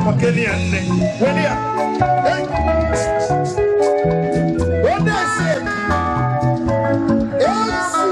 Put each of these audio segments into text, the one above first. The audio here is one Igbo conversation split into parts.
Amakenia nne. Welia. Hey. Odese. Esi.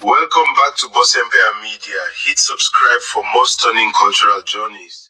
Welcome back to Boss Empire Media. Hit subscribe for more stunning cultural journeys.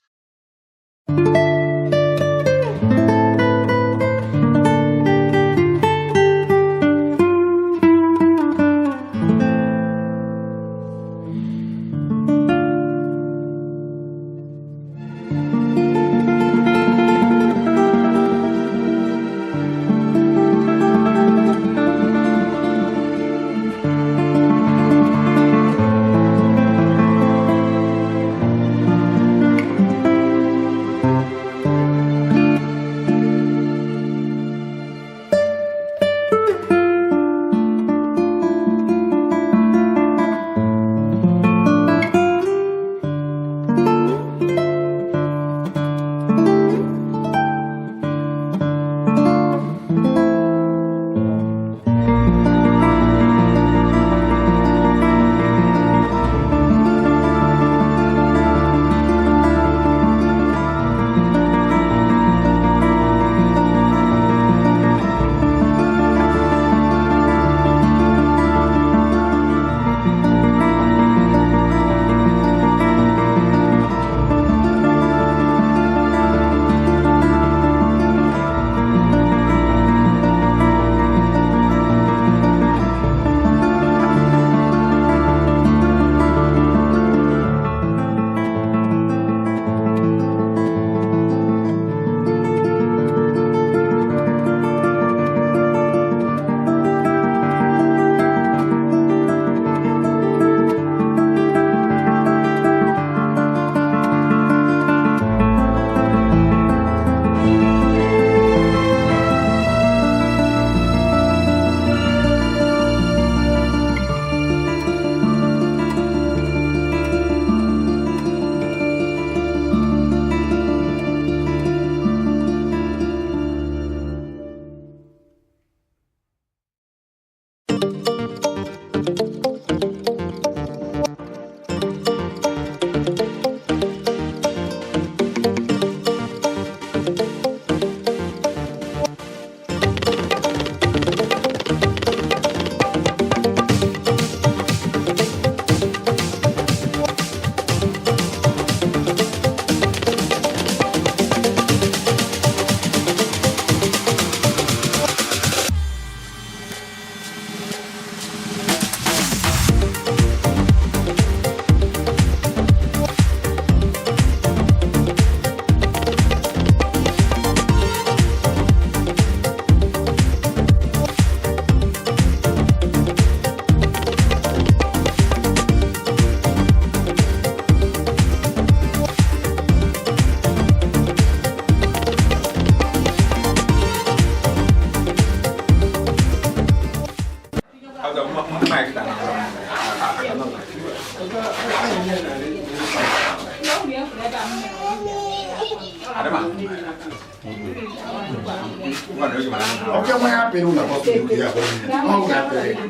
Ọkẹ́ wọn yà pẹ̀lú làbọ̀ fún mi kìí àbọ̀ mi. Wọ́n yà pẹ̀lú.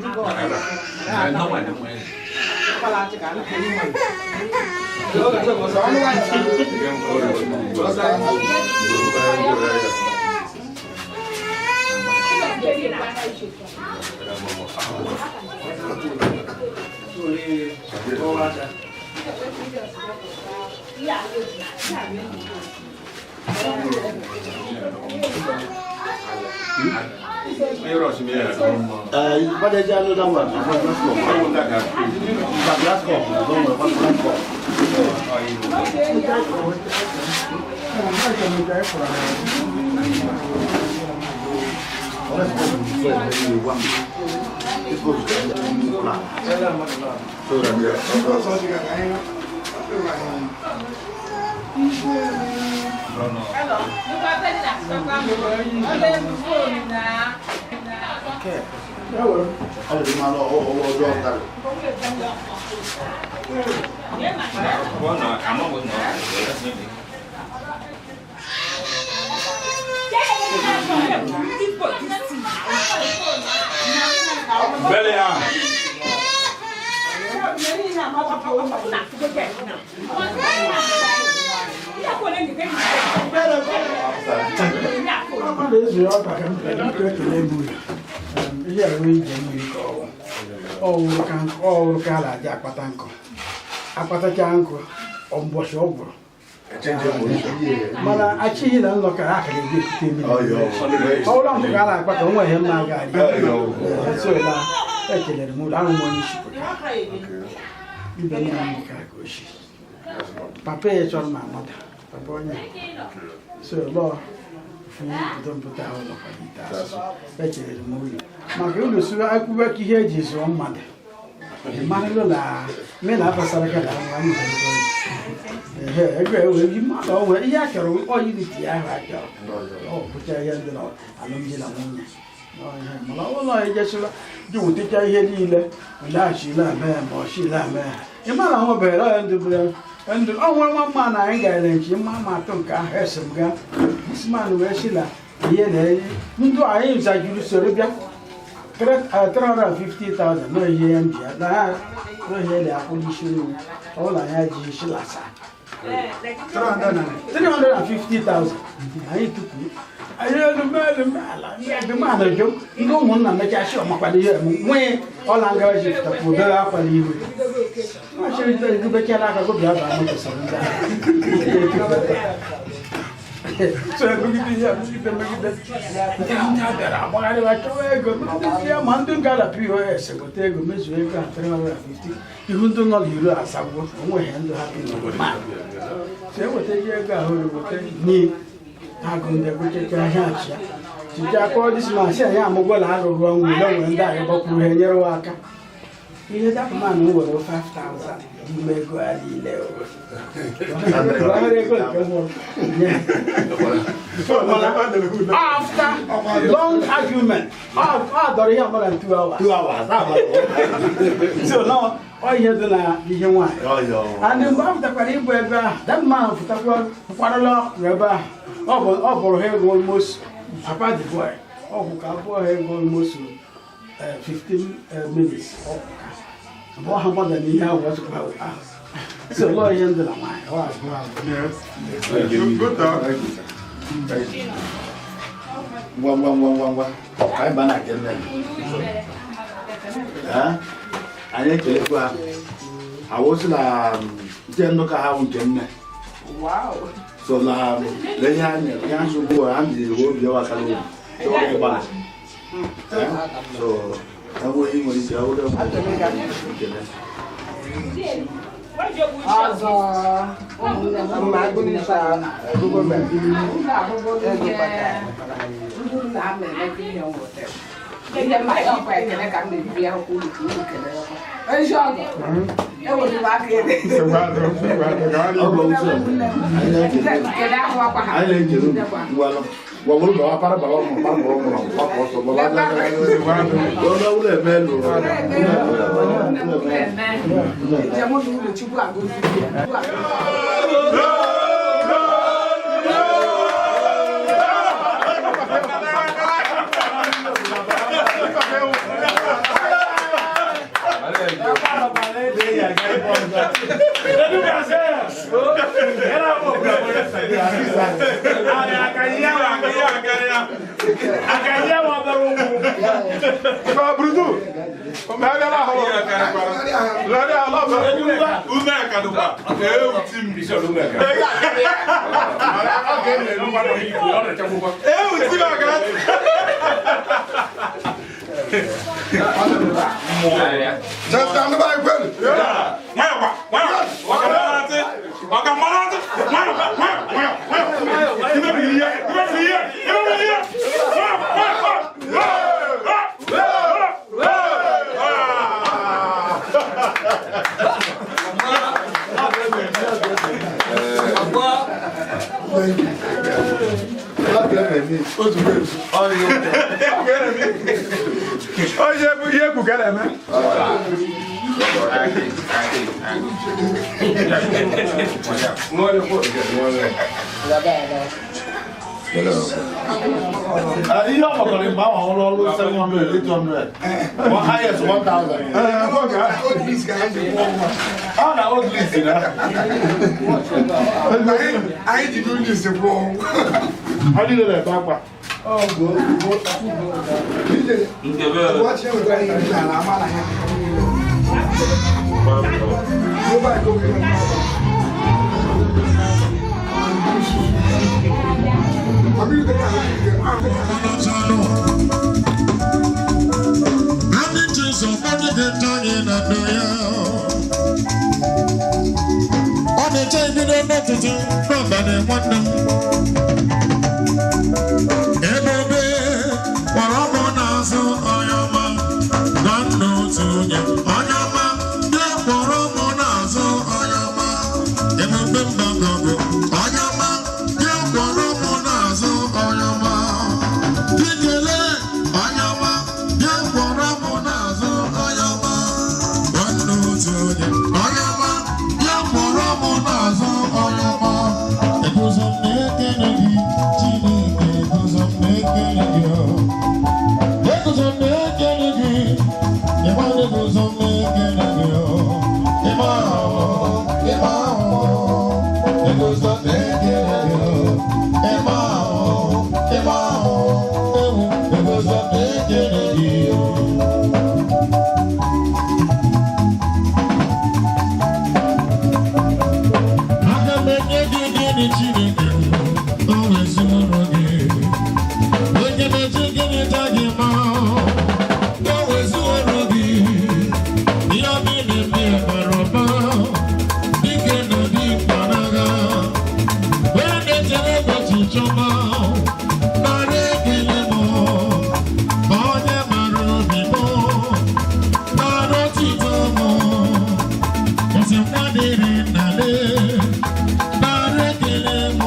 Ọwụrụ ka a na-adị akpata nkụ akpatacha nkụ ụbọchị ọ gwụrụ mana achịghị na nlọ kara akara eji ekute mmiri ọwụrụ nkụ ka a na-akpata onwe ihe mma agaghị sola ekelere m ụlọ ahụ m onye isi pụta ibe nna m ka ka ochi papa ya chọrọ m amata papa onye so lọọ obodo mpụta ahụ nọkwalite asụsụ ekelere m ụlọ maka ụlọ suru akwụkwọ ka ihe eji zụọ mmadụ ịmarụlụ na mmena afasara ka na nwa ehe ego ewe mmadụ onwe ihe a chọrọ ọyiniti ahụ a chọrọ ọ bụcha ihe ndị na alụmdi na nwunye mana ụlọ ejesila ji wụtecha ihe niile laghachila ame ya ma ọchila ame ya ịma na nwebere ọya ndụ ndụ ọnwa nwa mma na anyị gara nchi mma ma atụ nke ahụ esi m gaa isman wee sila ihe na-eyi ndụ anyị zajuru soro bịa 350,000 no ihe m ji na ya no ihe na-akwụ n'isi nri ọbụla ya ji isi lasa 350,000 anyị tupu anyị elu jụ ndị ụmụnna mechasị ọmakwado ihe m nwee ọla ngaji pụtakwa obere akwa n'ihu machịrịtebechara aka gobi aba moto sọrọ ndị ahụ so egogide ihe megide megide ndị a bịara agbagharịwa chọwa ego megide ya ma ndị ngala POS weta ego mezuo ego a 350 ihu ndị nọ n'iro asagwo onweghị ndụ ha so eweta ego ahụ weta nye agụ ndị egwechecha ahịa achị ya chiji aka ọ dịsị ma asị anyị amụgwọla arụrụ ọnwụ ole nwere ndị anyị gbakwuru ha enyere ha aka ihe dapụman were 5,000 n'ime ego a niile ego nke after long argument ọ dọrọ ihe more than 2 hours. 2 hours. So now ọ ihe dị na ihe nwaanyị and mgbe ọ pụtakwara ịbụ ebe ahụ that man pụtakwara ebe ahụ ọ bụrụ ha ego almost papa the boy ọ bụ ka abụọ ha ego almost 15 minutes abụọ ha gbada n'ihe ahụ ọtụkwa ahụ so lọọ ihe ndị na nwaanyị ọ agụ agụ. Ngwa ngwa ngwa ngwa ngwa ka anyị baa na nke nne anyị ekelekwa ha awụsị na nke nnụka ha bụ nke nne so na ihe ha nyere ihe ha nsogbu ha ji obi ọwa kara obi chọọ ịgbara so enweghị nwere ike ọ bụrụ ekele. Ọzọ ụmụnne m agụnịta ego kpatara ihe mma ọkwa ekele ka m na-ebi akwụkwọ uru ka uru kelee ezi ọgọ Ihe ọ gbakọrọ mgbe ahụ ọrụ ọrụ 700, 800, one highest 1000. Ọ na old list na. Anyị ji new list kwụọ ụgwọ. Ha niile na-ebe akwa. Ọ na-eche ebido n'ụtụtụ n'abalị nwanne m ebe kpọrọ ọmụ n'azụ onye ọma na nna otu onye onye ọma bịa kpọrọ ọmụ n'azụ onye ọma ebube mgbagọgụ onye ọma bịa kpọrọ ọmụ n'azụ onye ọma dikele onye ọma bịa kpọrọ ọmụ n'azụ onye ọma nwanne otu onye onye ọma bịa kpọrọ ọmụ n'azụ onye ọma eguzo m na-ekele gị Chineke eguzo m na-ekele gị eguzo m na-ekele gị ịma eguzo m na-ekele gị ịma ịma eguzo m na-ekele gị ịma ịma ewu eguzo m na-ekele gị. Aga m enye gị gịnị Chineke o wezụrụ gị onye na-eji gịnị ja gị ma o wezụrụ gị ihe ọma ị na-eme bara ụba dike na dimkpa n'agha onye na-echere ụbọchị chọma nara ekele m ma onye mara obi m nara otito m esi nwa dịrị nnale nara ekele m.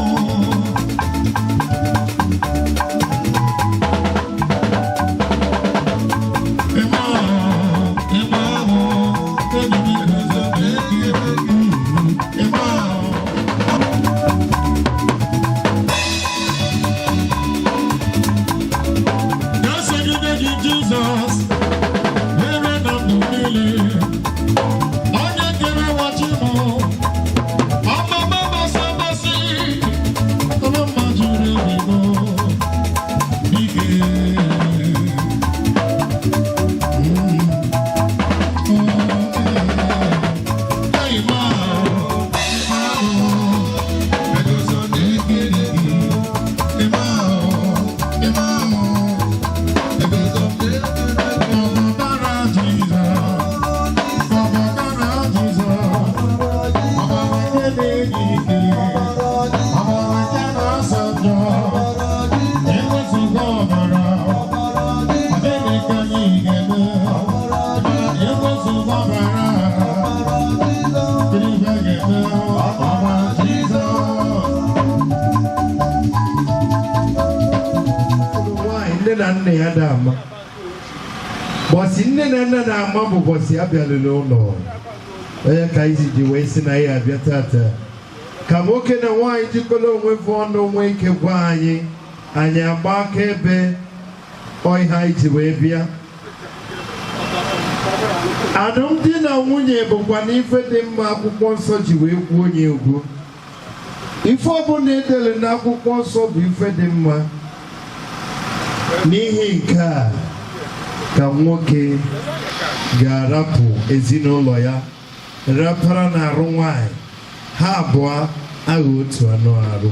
Jizọs, were na ndụ niile, onye kere ụwa chi mụ, ọmụma gbasa agbasị, ọmụma juru obi mụ, dike. nwaanyị ada ama. Bọsị nne na nna na-ama bụ bọsị abịalụla ụlọ. Onye ka anyị ji wee sị na ya abịa tata ka nwoke na nwaanyị jikọrọ onwe bụ ọnụ nwee ike gwa anyị, anyị agba akaebe ọ ihe anyị ji wee bịa. Alụmdi na nwunye bụkwa na ife dị mma akwụkwọ nsọ ji wee kwuo onye egwu. Ife ọbụla edere n'akwụkwọ nsọ bụ ife dị mma. N'ihi nke a ka nwoke ga-arapụ ezinụlọ ya rapara n'arụ nwanyị, ha abụọ aghọ otu anụ arụ.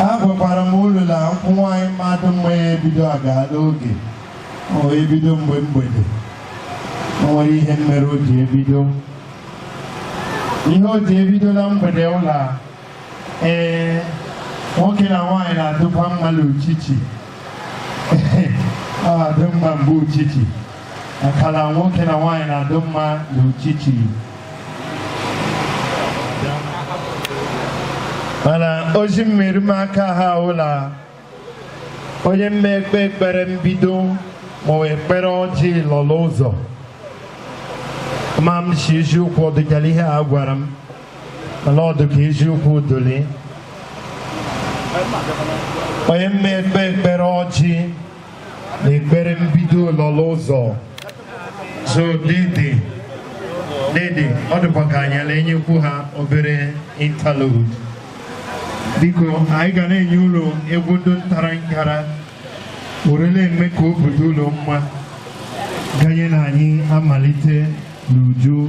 Agwakwara m ụlọ na nkwụ nwaanyị mmadụ mma ya ebido agaala oge o ebido mgbe mgbede. O nwere ihe mere o ji ebido. Ihe o ji ebido na mgbede ụlọ a, ee, nwoke na nwaanyị na-adụkwa mma n'uchichi. Ọ na-adụ mma mgbe uchichi, akala nwoke na nwaanyị na-adụ mma n'uchichi. Mana ozi mmeri m aka ha ụlọ onye mmekpe ekpere mbido ma ọ ekpere ọjị lọrọ ụzọ ma m si eziokwu ọ dịkara ihe a gwara m, mana ọ dịka eziokwu dole. Onye mmekpe ekpere ọjị na ekpere mbido lọrọ ụzọ so dede dede ọ dịkwa ka anyị na-enyekwu ha obere interlude. Biko anyị ga na-enye ụlọ egwu ndị ntara nkara were na-eme ka obodo ụlọ mma ganye na anyị amalite n'uju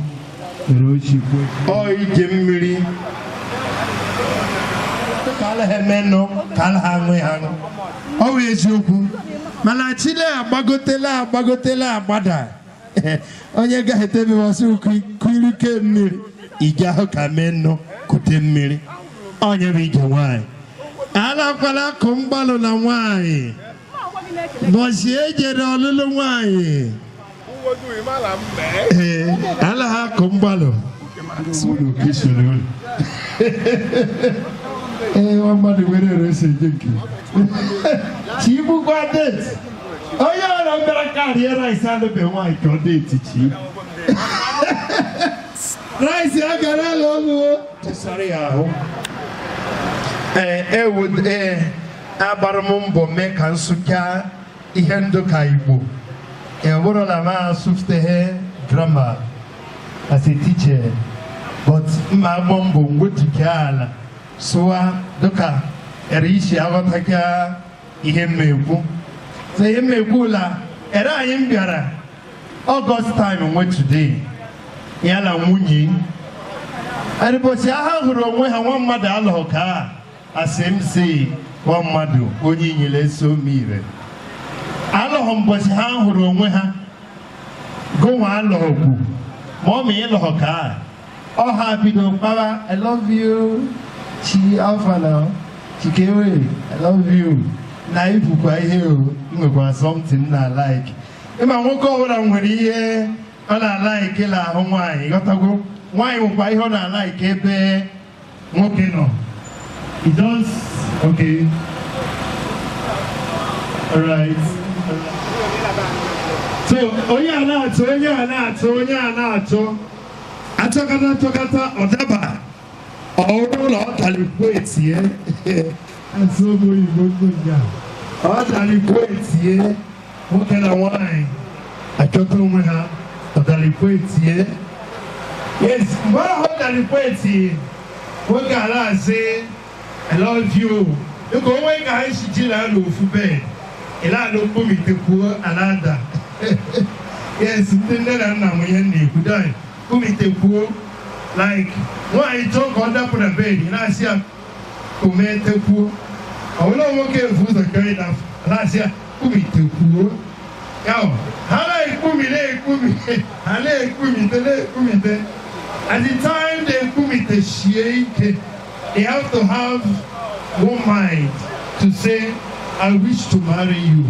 were ochikwe. Ọ ije mmiri ka ala ha emenụ ka ala ha ṅụ ha ṅụ. Ọ bụ eziokwu mana chile agbagotela agbagotela agbada. Onye gaghị ọsọ kuruke mmiri ije ahụ ka menụ kute mmiri. Onye bụ ije nwaanyị alakwala akụ mgbalụ na nwaanyị bọchị ejere ọlụlụ nwaanyị. Ee, ala ha akụ mgbalụ. Ee, nwa mmadụ were ere ose eje nke chigbukwa date. Onye ọrụ bịara karịa rice alụbe nwaanyị ka ọ deeti chi rice agara ala ọnụ tụsara ya ahụ. Ee, ewu ee, agbara m mbọ mee ka nsụcha ihe ndụ ka Igbo. Ọ bụrụ na m asụfteghe grammar as a teacher, but mma agbọ mbọ ngwetuke ala sụwa dịka ere isi aghọtacha ihe mmekwu. So ihe mmekwu la ere anyị m bịara August time nwe today ya na nwunye arịbọchị agha hụrụ onwe ha nwa mmadụ alụghị ka asị m si nwa mmadụ onye inyere eso m ire alụghị mbọchị ha hụrụ onwe ha gụnwa alụghịkwu ma ọ ma ịlụghị ka ọ ha bido kpawa I love you chi alpha now chikewe I love you na ibukwa ihe o nwekwa something na like. Ịma nwoke ọbụla nwere ihe ọ na-alaiki la ahụ nwaanyị ghọtago nwaanyị nwekwa ihe ọ na-alaiki ebe nwoke nọ. It does okay. All right. So onye a na-achọ onye a na-achọ onye a na-achọ Achọkata achọkata, ọ daba, ọ bụrụ na ọ dalikwu etie asụ ụmụ oyibo ndị nga, ọ dalikwu etie, nwoke na nwaanyị achọta onwe ha, ọ dalikwu etie. Yes, mgbe ahụ ọ dalikwu etie, nwoke ala asị, "I love you." Dịka onwe ka anyị si ji na n'ofu bed, ị na-alụ mkpumite kwuo alada. Yes, ndị nne na nna m, ihe m na-ekwu dai mkpumite kwuo, like nwaanyị chọọ ka ọ dapụ na bed, ị na-asị ya kumete kwuo. Ọ bụla nwoke efu ụzọ chọọ ịdapụ, na-asị ya kumite kwuo. Ya ọ, ha na-ekwumi, na-ekwumi, ha na-ekwumite, na-ekwumite. At the time they ekwumite shie ike, they have to have one mind to say, "I wish to marry you."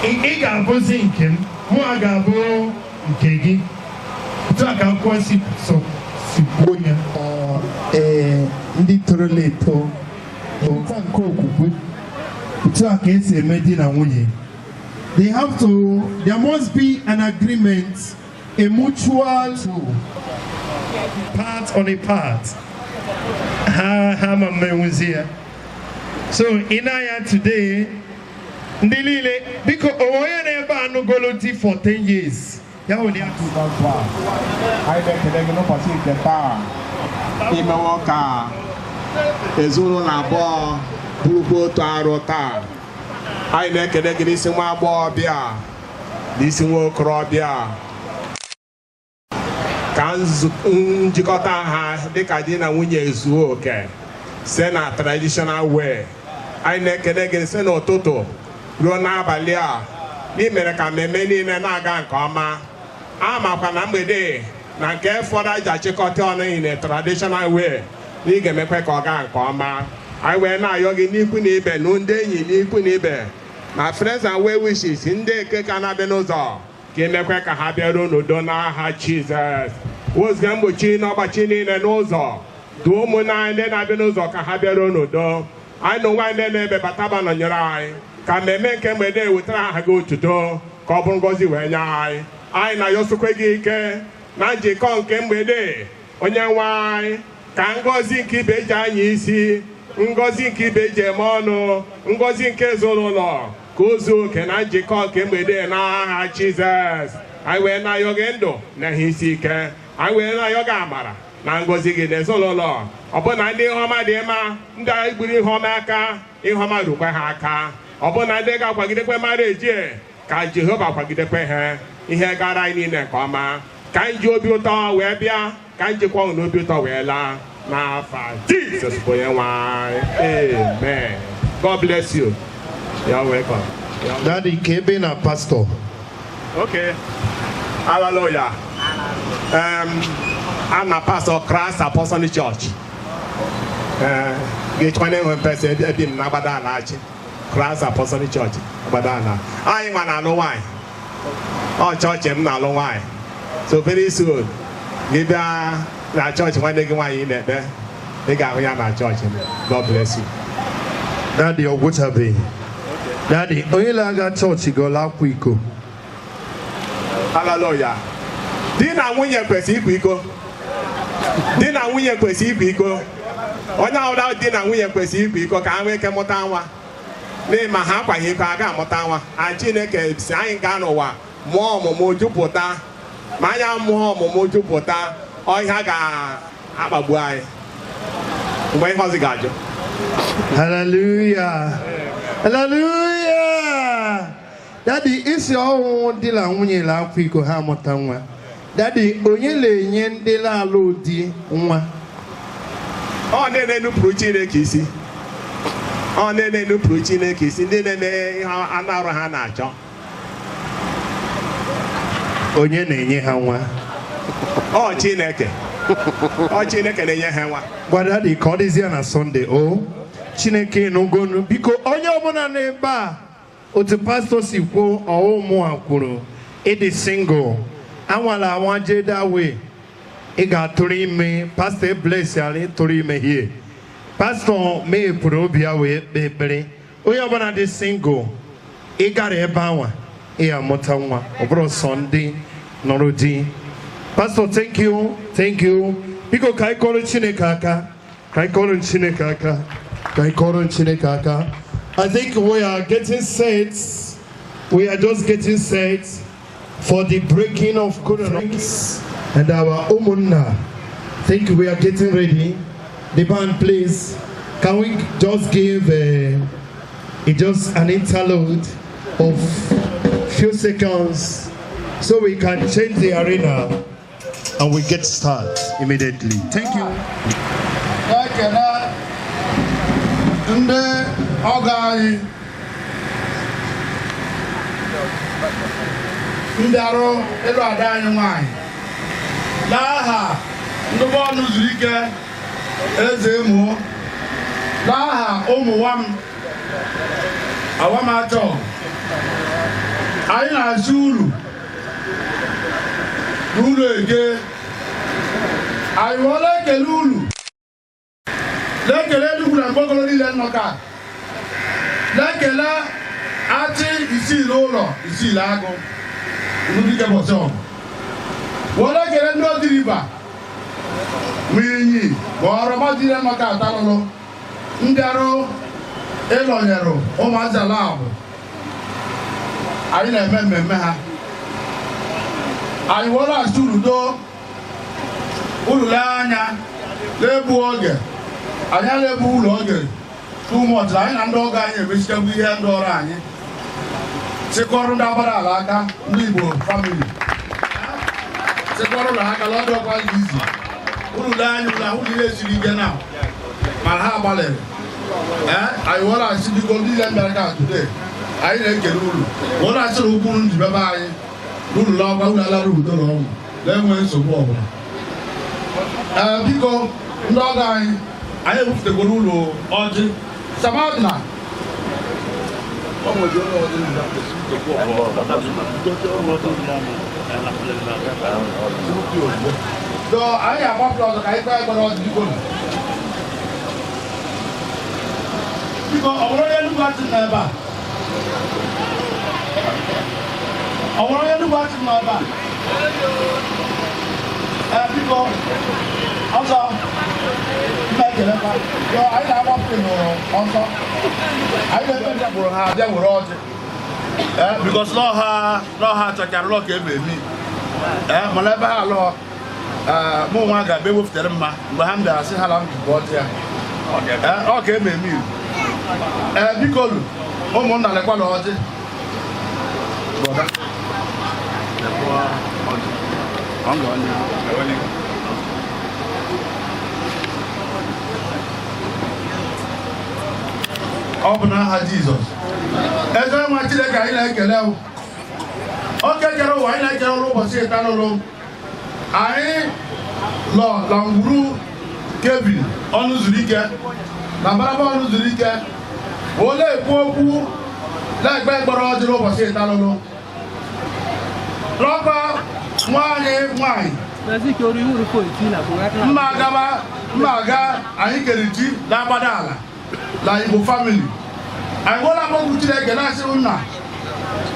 Ị ga-abụzi nke m, mụ a ga-abụ nke gị. Otu a ka akwụkwọ si sọ si kwuo ya. Ee, ndị torola eto nta nke okwukwe, otu a ka esi eme di na nwunye. They have to there must be an agreement, a mutual part on a part ha ma mmenwuzi ya. So ị na-anya today, ndị niile, biko, onwe onye na-ebe anụgolo di for 10 years ya wụ ya. Anyị na-ekele gị n'ụbọchị nke taa. Imewo ka ezinụlọ abụọ bụrụkwa otu arụ taa. Anyị na-ekele gị n'isi nwa agbọghọbịa, n'isi nwa okorobịa, ka njikọta ha dịka di na nwunye zuo oke site na traditional way. Anyị na-ekele gị site n'ụtụtụ ruo n'abalị a n'imere ka mmemme niile na-aga nke ọma. A makwa na mgbede na nke fọdụ ji achịkọta ọnụ in a traditional way na ị ga-emekwe ka ọ gaa nke ọma. Anyị wee na-ayọ gị n'ikwu na ibe na ndị enyi, n'ikwu na ibe na friends and well wishes, ndị eke ka na-abịa n'ụzọ, ka emekwe ka ha bịaruo n'udo n'aha Jizọs. Wezụga mgbochi na ọgbachi niile n'ụzọ, duo ụmụnne anyị ndị na-abịa n'ụzọ ka ha bịaruo n'udo. Anyị na onwe anyị ndị na-ebe bataba nọnyere anyị, ka mmemme nke mgbede wetara aha gị otuto, ka ọ bụrụ ngọzi wee nye anyị. Anyị na-ayọsokwe gị ike na njikọ nke mgbede, onye nwe anyị, ka ngọzi nke ibe ji anya isi, ngọzi nke ibe ji eme ọnụ, ngọzi nke ezinụlọ, ka o zuo oke na njikọ nke mgbede n'aha Jizọs. Anyị wee na-ayọ gị ndụ na ihe isi ike. Anyị wee na-ayọ gị amara na ngọzi gị n'ezinụlọ ọbụna. Ndị ihe ọma dị mma, ndị anyị gburu ihe ọma aka, ihe ọma rukwa ha aka. Ọbụna ndị ga-akwagidekwe mara ejie, ka Jehova kwagidekwe ha, ihe gara anyị niile nke ọma, ka anyị ji obi ụtọ wee bịa, ka anyị jikwa ọṅụ na obi ụtọ wee laa, n'afa Jizọs bụ onye nwe anyị, amen. God bless you. You're welcome. Daddy, ka ebe na pastor. Okay, hallelujah. I'm a pastor, Christ Apostolic Church. Gịchwana enwe mpesa ebi m na agbada ala achị Christ Apostolic Church agbada ala. Anyị nwa na-alụ nwaanyị, ọ chọọchị m na-alụ nwaanyị. So very soon, gị bịa na chọọchị nwanne gị nwaanyị ị na-ekpe, ị ga-ahụ ya na chọọchị m. God bless you. Daddy, ọ gwụchabeghị. Daddy, onye na-aga chọọchị gị ọla akwa iko? Hallelujah. Di na nwunye kwesịrị ịkwa iko. Di na nwunye kwesịrị ịkwa iko. Onye ọbụla di na nwunye kwesịrị ịkwa iko ka ha nwee ike mụta nwa, n'ihi ma ha akwaghị iko, aga amụta nwa a. Chineke si anyị gaa n'ụwa mụọ ọmụmụ jupụta, ma anyị amụọ ọmụmụ jupụta, ọhịa ga-akpagbu anyị mgbe ihe ọzọ ga-ajụ. Hallelujah, hallelujah. Daddy, isi ọnwụ di na nwunye na akwa iko, ha amụta nwa. Daddy, onye na-enye ndị na-alụ di nwa? Ọ ndị na-enupụrụ Chineke isi, ọ ndị na-enupụrụ Chineke isi, ndị na-eme ihe anụ arụ ha na-achọ. Onye na-enye ha nwa? Ọ Chineke, ọ Chineke na-enye ha nwa. Gwa Daddy ka ọ dịzie na Sunday. O Chineke nugonu, biko, onye ọbụla n'ebe a, otu pastor si kwuo, ọwụmụ a kwuru, ịdị single, anwala anwa jee that way, ị ga-atụrụ ime. Pastor eblesi ala ịtụrụ ime hie. Pastor meghepụrụ obi ya wee kpee ekpere. Onye ọbụla dị single, ị gara ebe anwa, ị ga-amụta nwa. Ọ bụrụ sọ ndị nọrọ di. Pastor, thank you, thank you. Biko, ka anyị kọrọ Chineke aka, ka anyị kọrọ Chineke aka, ka anyị kọrọ Chineke aka. I think we are getting set. We are just getting set for the breaking of kola and our umunna. I think we are getting ready. The band, please, can we just give just an interlude of few seconds so we can change the arena and we get started immediately. Thank you. Na-ekele ndị ọgọ anyị ndị arụ ịlụ ada anyị nwanyị n'aha ndị bọọlụ zuru ike eze mụọ, n'aha ụmụ nwa m awamachọ, anyị na-asị uru n'ụlọ eke anyị wụọla ekele ulu, na-ekele Enugwu na mgbọgọrọ niile nnọkọ, na-ekele achị isii n'ụlọ isii agụ ndị bọsị ọgụ, were ekele ndị odiriba ma inyi ma ọrụ mmadụ nnọkọ atalụlụ ndị arụ ịlọnyere ụmụazị ala abụ anyị na-eme mmemme ha. Anyị were asị udo ulu lee anya na-ebu oge anyị na-ebu ụlọ oge too much. Anyị na ndị ọgọ anyị emechitekwa ihe ndị ọrụ anyị chịkọrọ ndị agbara ala aka, ndị Igbo family chịkọrọ ụlọ aka lọdụ ọkwa izi unu lee anya ụlọ ahụ ihe siri ike na mana ha gbalịrị. Ee, anyị were asị biko, ndị ile mbịara ka today, anyị na-ekele ulu, were asị na ụkwụ unu ji bebe anyị n'ụlọ lọkwa ụlọ alara udo na ọṅụ na-enweghị nsogbu ọbụla. Ee, biko, ndị ọgọ anyị, anyị ebupụtakwara ụlọ ọjị samadina. Do anyị agbapụrụ ọzọ ka anyị kpee ekpere ọjị. Biko, biko, ọ bụrụ onye Enugwu achị nọ ebe a, ọ bụrụ onye Enugwu achị nọ ebe a, ee, biko, ọzọ mma ekelekwa. Do anyị na-agbapụ n'ọsọ, anyị na-ebe ndị agbụrụ ha abịa were ọjị, ee, because n'ọha n'ọha chọchara lọ ka eme emi, ee, mana ebe ha alụghọ, ee, mụ nwa ga-abịa ewepụtara mma mgbe ha m bịara sị ha na m jikwa ọjị ya. Ee, ọ ka eme emi. Ee, biko lu, ụmụnna, lekwa na ọjị. Brother. Lekwa ọjị. Ọ ga-onye. Ọ bụ n'aha Jizọs, eze nwa Chineke, anyị na-ekele o. Oke kere ụwa, anyị na-ekele ụlọ ụbọchị ịta n'ụlọ anyị lọ na ngwuru Kevin ọnụ zuru ike na baraba ọnụ zuru ike ole ekwu okwu na-ekpe ekpere ọjị n'ụbọchị ịta n'ụlọ lọkọ nwaanyị nwanyị mma agaba mma aga. Anyị kere ji na-agbada ala na Igbo family. Anyị gwara agbagwu Chineke na-asị nna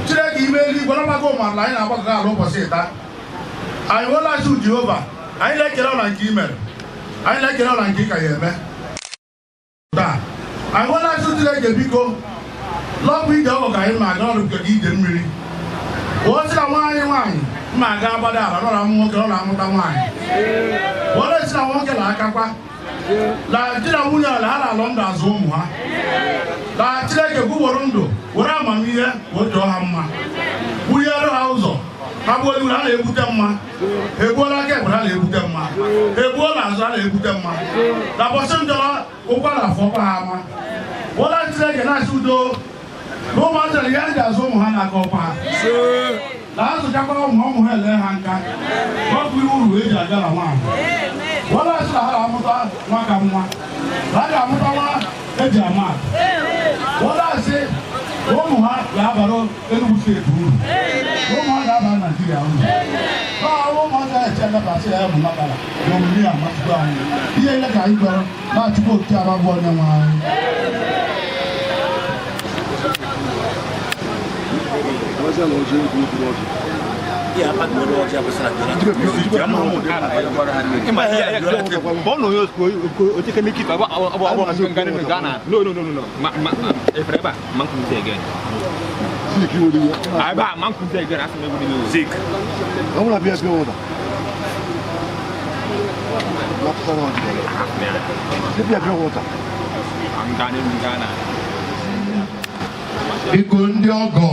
Chineke ime eluigwe na-agbago mara anyị na-agbakọ ala ụbọchị ịta. Anyị nwere asị Jehova, anyị na-ekele ụla nke i mere, anyị na-ekele ụla nke ị ka ya eme taa. Anyị nwere asị Chineke, biko, lọbụ ije ọgọ ka anyị ma aga ọrụ nke ije mmiri o si na nwaanyị nwaanyị mma aga agbada ala nọ na nwoke ọ na-amụta nwaanyị were si na nwoke na-akakwa na di na nwunye ala ha na-alọ ndụ azụ ụmụ ha na Chineke gwuworo ndụ were amamihe wee jọọ ha mma, bunyere ha ụzọ ha gbuo ihu ha na-ebute mma, ha egbuola aka ekpere ha na-ebute mma, ha egbuola azụ ha na-ebute mma, na bọsị njọrọ ụkwara afọkwa ha ama were Chineke na-asị udo na ụmụazị na ihe ji azụ ụmụ ha na-aka ọkwa ha na azụchakwa ụmụ ụmụ ha ele ha nka ọ bụ uru eji aga na nwaanyị were asị na ha na-amụta nwa ka nwa na ha ga-amụta nwa eji ama atụ were asị na ụmụ ha ga-abara Enugu Steeti uru, na ụmụ ha ga-abara Naijiria uru. Ọ ụmụazị eche elebasị ya bụ nwatara na omume ya amasịkwa anyị ihe ile ka anyị kwere na-achụkwa okike aba bụ onye nwe anyị. Biko ndị ọgọ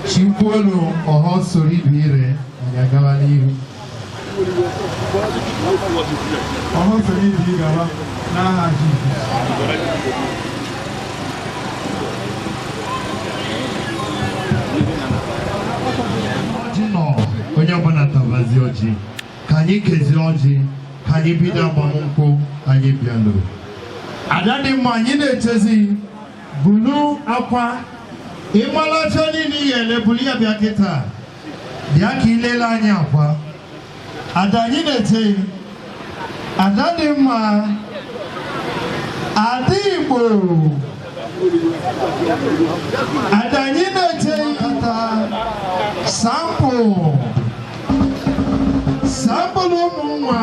chikwuolu ọha soro ibe ire, anyị agaba n'ihu. Ọha soro ibe gaba n'aha Jizọs. Ọjị nọ, onye ọbụla tabazi ọjị, ka anyị kezie ọjị, ka anyị bido agbamnkwụ anyị bịalụ. Ada dị mma, anyị na-echezi bulu akwa ịmalacha niile ihe ele bulu ya bịa kịta, bịa ka ilele anyị akwa. Ada anyị na-eche, ada dị mma, ada Igbo, ada anyị na-eche kata sampụl sampụl ụmụ nwa.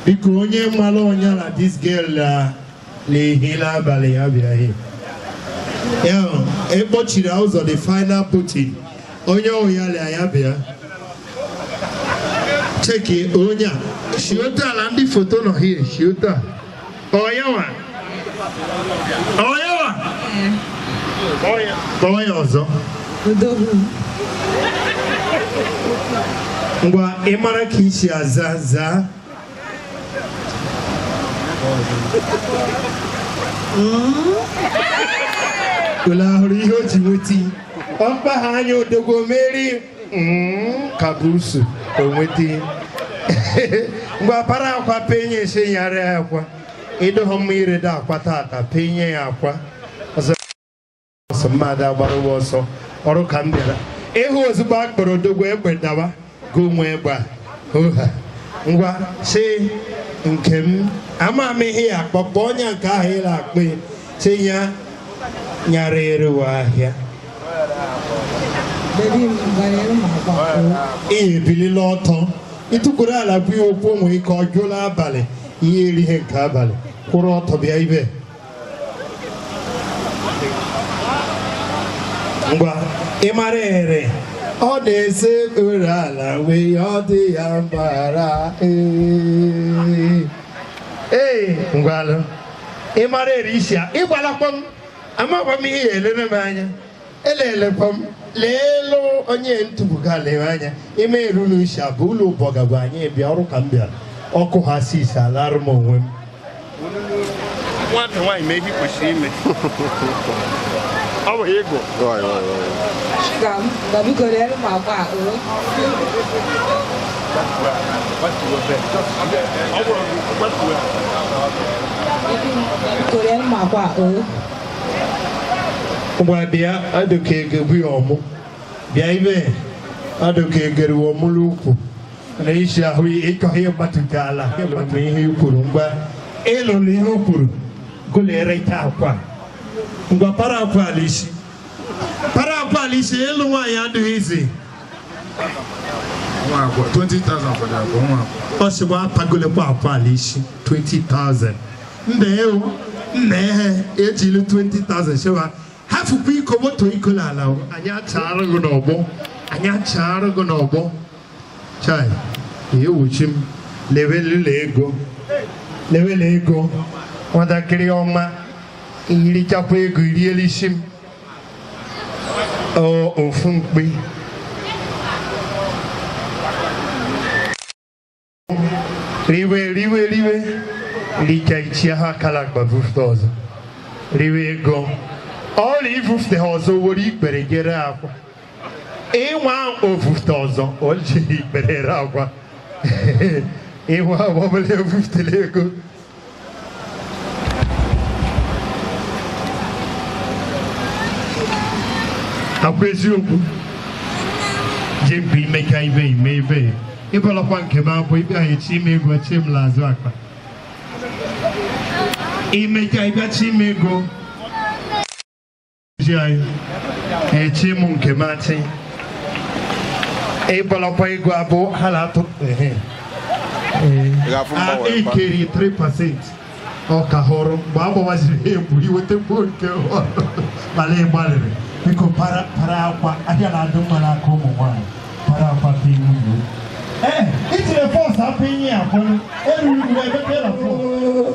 Biko onye mara onye na this girl na-ehi n'abalị ya bịa ya ekpochiri ụzọ the final putting onye ọhụ ya na ya bịa cheki onye a si otu ala ndị foto nọ hie si otu a ọyawa ọyawa kpọọ ya ọzọ. Ngwa, ị mara ka isi aza zaa. Ule ahụrụ ihe o ji nweta ọmkpa ha anya odogwu meri ka busu o nweta. Ngwa para akwa penye ese yara akwa. Ịdọghọ mma iredo akwa tata penye ya akwa. Ọzọ ọsọ mmadụ agbara ụwa ọsọ ọrụ ka m bịara. Ịhụ ozugbo a kpọrọ odogwu egbe dawa go nwe egbe a. Oha. Ngwa si nke m ama m ihe ya akpọ kpọọ onye nke ahụ ịla akpọ ya si ya nyara erewa ahịa. Ị ebilila ọtọ ịtụkwuru ala bụ ihe okwu nwere ike ọ jụla abalị ihe erighị nke abalị kwụrụ ọtọ bịa ibe. Ngwa ị mara ere ọ na-ese ekpere ala wee ọ dị ya mbara ee ngwalụ ị mara ere isi a ịgbalakwa m amakwa m ihe ya elere m anya elelekwa m leelu onye ntụpụga lewe anya ime erulu isi abụ ụlọ ụbọgabụ anyị bịa ọrụ ka m bịara ọkụ ha sis alarụ m onwe m. Nwata nwaanyị mee ihe kwesịrị ime. Ọ bụ ego. Ngwa bịa adụka ego bụ ọmụ bịa ibe adụka egere ọmụlụ ukwu na isi ahụ ịchọghị ịgbatụta ala ịgbatụ ihe i kwuru. Ngwa ịlụrụ ihe o kwuru gụlerịta akwa. Ngwa para akwa ala isi para akwa ala isi ịlụ nwaanyị adịghị izi. 20,000 for that one. Ọ sịkwa apagolekwa akwa ala isi 20,000. Mba ewu nna ehe ejili 20,000 shewa hafụkwa iko moto iko n'ala anyị achara gị n'ọgbọ anyị achara gị n'ọgbọ. Chai ewuchi m lewelụlọ ego lewele ego nwatakịrị ọma irichakwa ego iriela isi m ofu mkpi. Riwe riwe riwe richa ichi ahụ akala agba vufte ọzọ riwe ego ọrịa ivufte ha ọzọ were ikpere jere akwa ịnwa ovufte ọzọ o jiri ikpere ere akwa ịnwa ọbụla evuftela ego. Akwa eziokwu jembe imecha ibe ime ibe ịbọlọkwa nke m abụ ịbịa echi ime ego chi m lazụ akpa imecha ịbịa chi ime ego ji anyị echi m nke m achị ịbọlọkwa ego abụ ha na-atụ ekeri 3% ọ ka hụrụ mgbe a gbawaziri egwu iwetakwu nke ọrụ mana ị gbalịrị. Biko para akwa ahịa na-adị mma n'aka ụmụ nwaanyị para akwa ka iwu iwu ee ijire fọs apụ inye akwa eruru ebe na fọs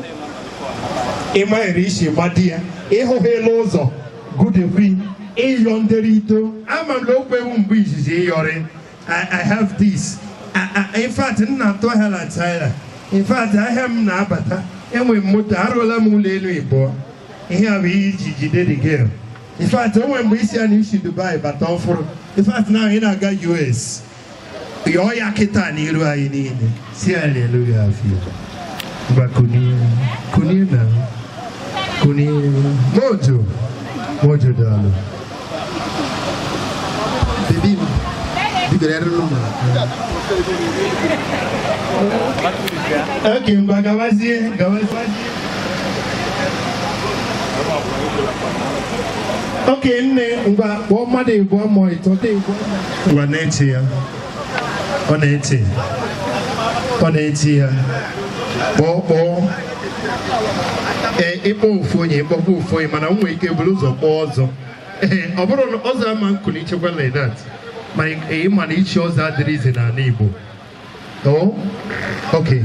ịma ere isi gbadi ya ịhụghị elu ụzọ gudekwi ịyọ ndere ito ama m na okwu ewu mgbe izizi ịyọrị I have this. In fact m na-atụ ahịa na China. In fact ahịa m na-abata enwe m moto arụọla m ụlọ elu ịbụọ ihe a bụ ihe iji jide the girl. In fact enwe mgbe isi ya na isi Dubai bata ọfụrụ. In fact na anyị na-aga US yọọ ya kịta n'iru anyị niile si haleluya afia. Ngwa kunie kunie na kunie mojo mojo daalụ. Baby Okay, ngwa gawazie gawazie. Okay, nne ngwa kpọọ mmadụ ịbụọ ma ịtọ. Ngwa na-eche ya ọ na-eche ọ na-eche ya kpọọ kpọọ ee ịkpọ ofu onye ịkpọkwa ofu onye mana m nwere ike buru ụzọ kpọọ ọzọ. Ee ọ bụrụ na ọzọ ama nkuli ichekwa like that ma ị ma na ichi ọzọ adịrị ize n'ala Igbo. Oh, okay.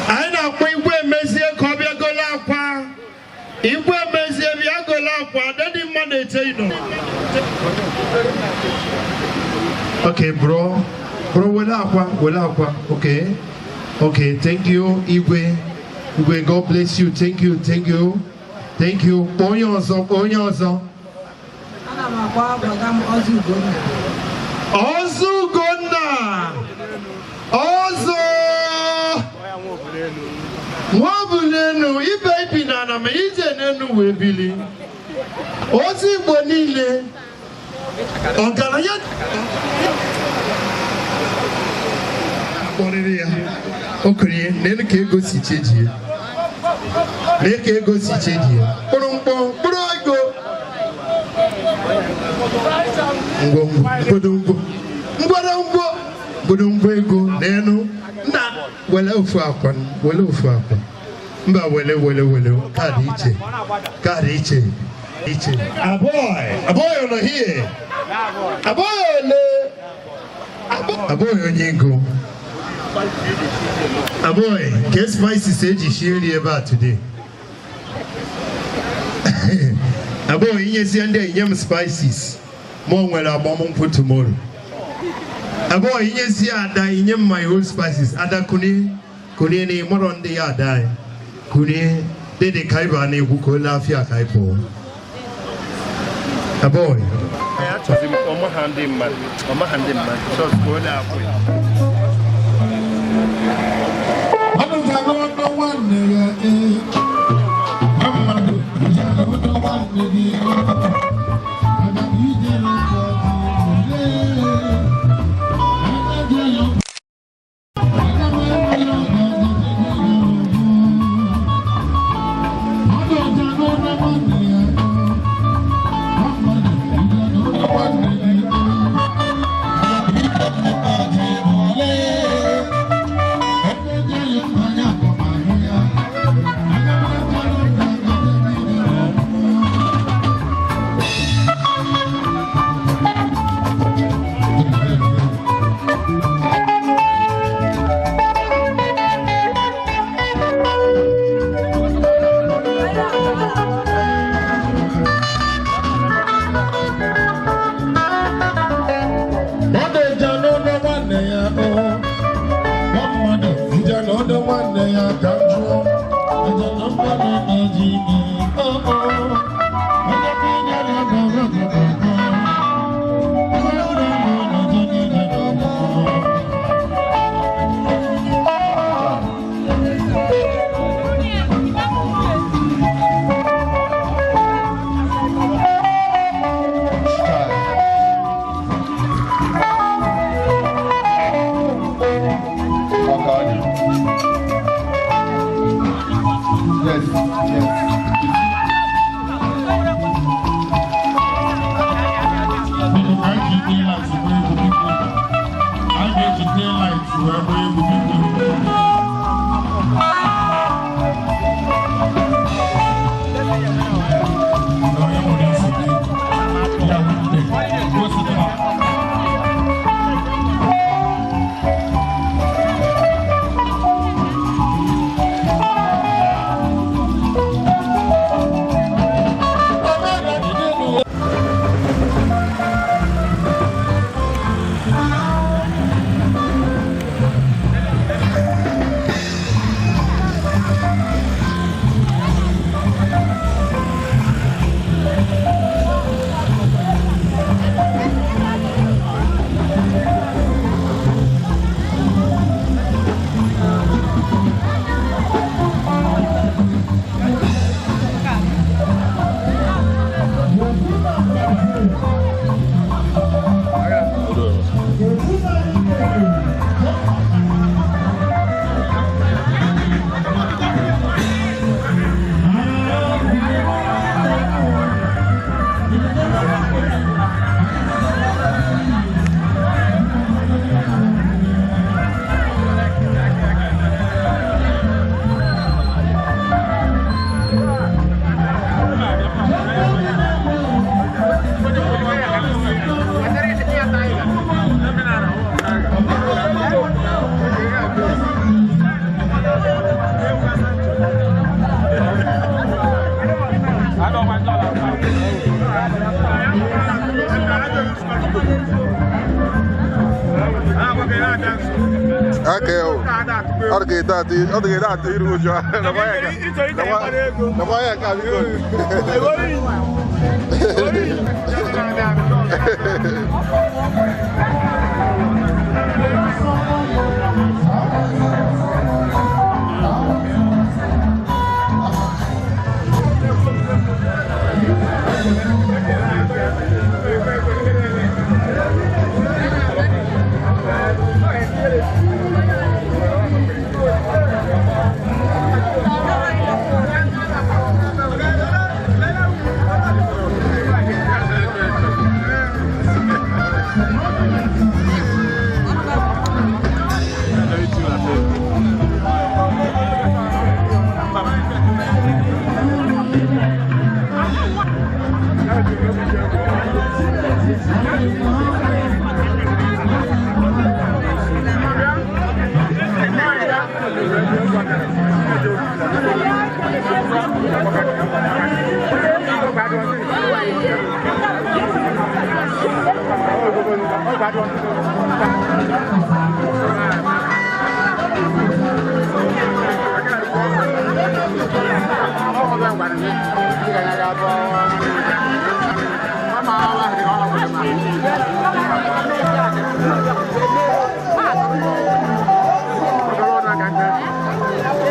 Anyị na-akpọ Igwe Emezie ka ọ bịa golo akwa. Igwe Emezie, bịa golo akwa. Adadị mma na-eche ịnọ. Okay, bro. Bro, wele akwa, wele akwa. Okay. Okay, thank you, Igwe. Igwe, God bless you. Thank you, thank you. Thank you. Kpọọ onye ọzọ, kpọọ onye ọzọ. Ana m akpọ brother m Ọzọ Ugonna. Ọzọ Ugonna! Ọzọ! Nwa bụ n'enu, ibe ibi n'ala ma ije n'enu wee bili. Ozi Igbo niile, ọgaranya kpọrịrị ya, okenye, n'elu ka ego si chejie. Lee ka ego si chejie. Mkpụrụ mkpọ, mkpụrụ ego. Ngwongwo, mgbodongwo, mgbodongwo, mgbodongwo ego n'elu. Nna, wele ofu akwa, wele ofu akwa. Mba, wele, wele, wele, kaadị iche, kaadị iche, iche. Aboy, aboy nọ here. Aboy ole? Aboy onye ego. Aboy, ka spices eji shie nri ebe a today. Aboy, inyezie ndị a, inye m spices. Ma o nwere agbamnkwụ tomorrow. Aboy, inyezie ada, inye m my whole spices. Ada, kunie, kunie na ịmụrọ ndị ya ada anyị. Kunie, dede ka ịba na-egwu ka ole afịa ka ị pụọ. Aboy. Achọzi m ọma ha ndị mmadụ, ọma ha ndị mmadụ, chọọchị ka ole akwụ ya. Mmadụ ga-alụ nwanne ya ee. Mmadụ ga-alụ nwanne gị. Aga m ijere ụzọ gị ole. Aga jere aga m ewere ọgọ gị. Mmadụ ga-alụ nwanne ya ee. Mmadụ ga-alụ nwanne gị. Aga m ijere ụzọ gị ole. Mmadụ eje n'ụlọ nwanne ya o. Mmadụ nje n'ụlọ nwanne ya ka m jụọ. Eje na mmadụ na-eji ime o o. Onye bụ onye na-ebe ọgụ ọgụ. Onye ụlọ na-eje n'ije n'ụlọ. Yes, yes. Biko ka anyị ji daylight gbaa egwu biko. Anyị ga-eji daylight wee gbaa egwu biko. Na onye nwere nsogbu ego, ya wute, gosi ha. Okay, o. Ọ dị ka ọ dị ka atụ iru ụjọ. Nakwa ya ka biko.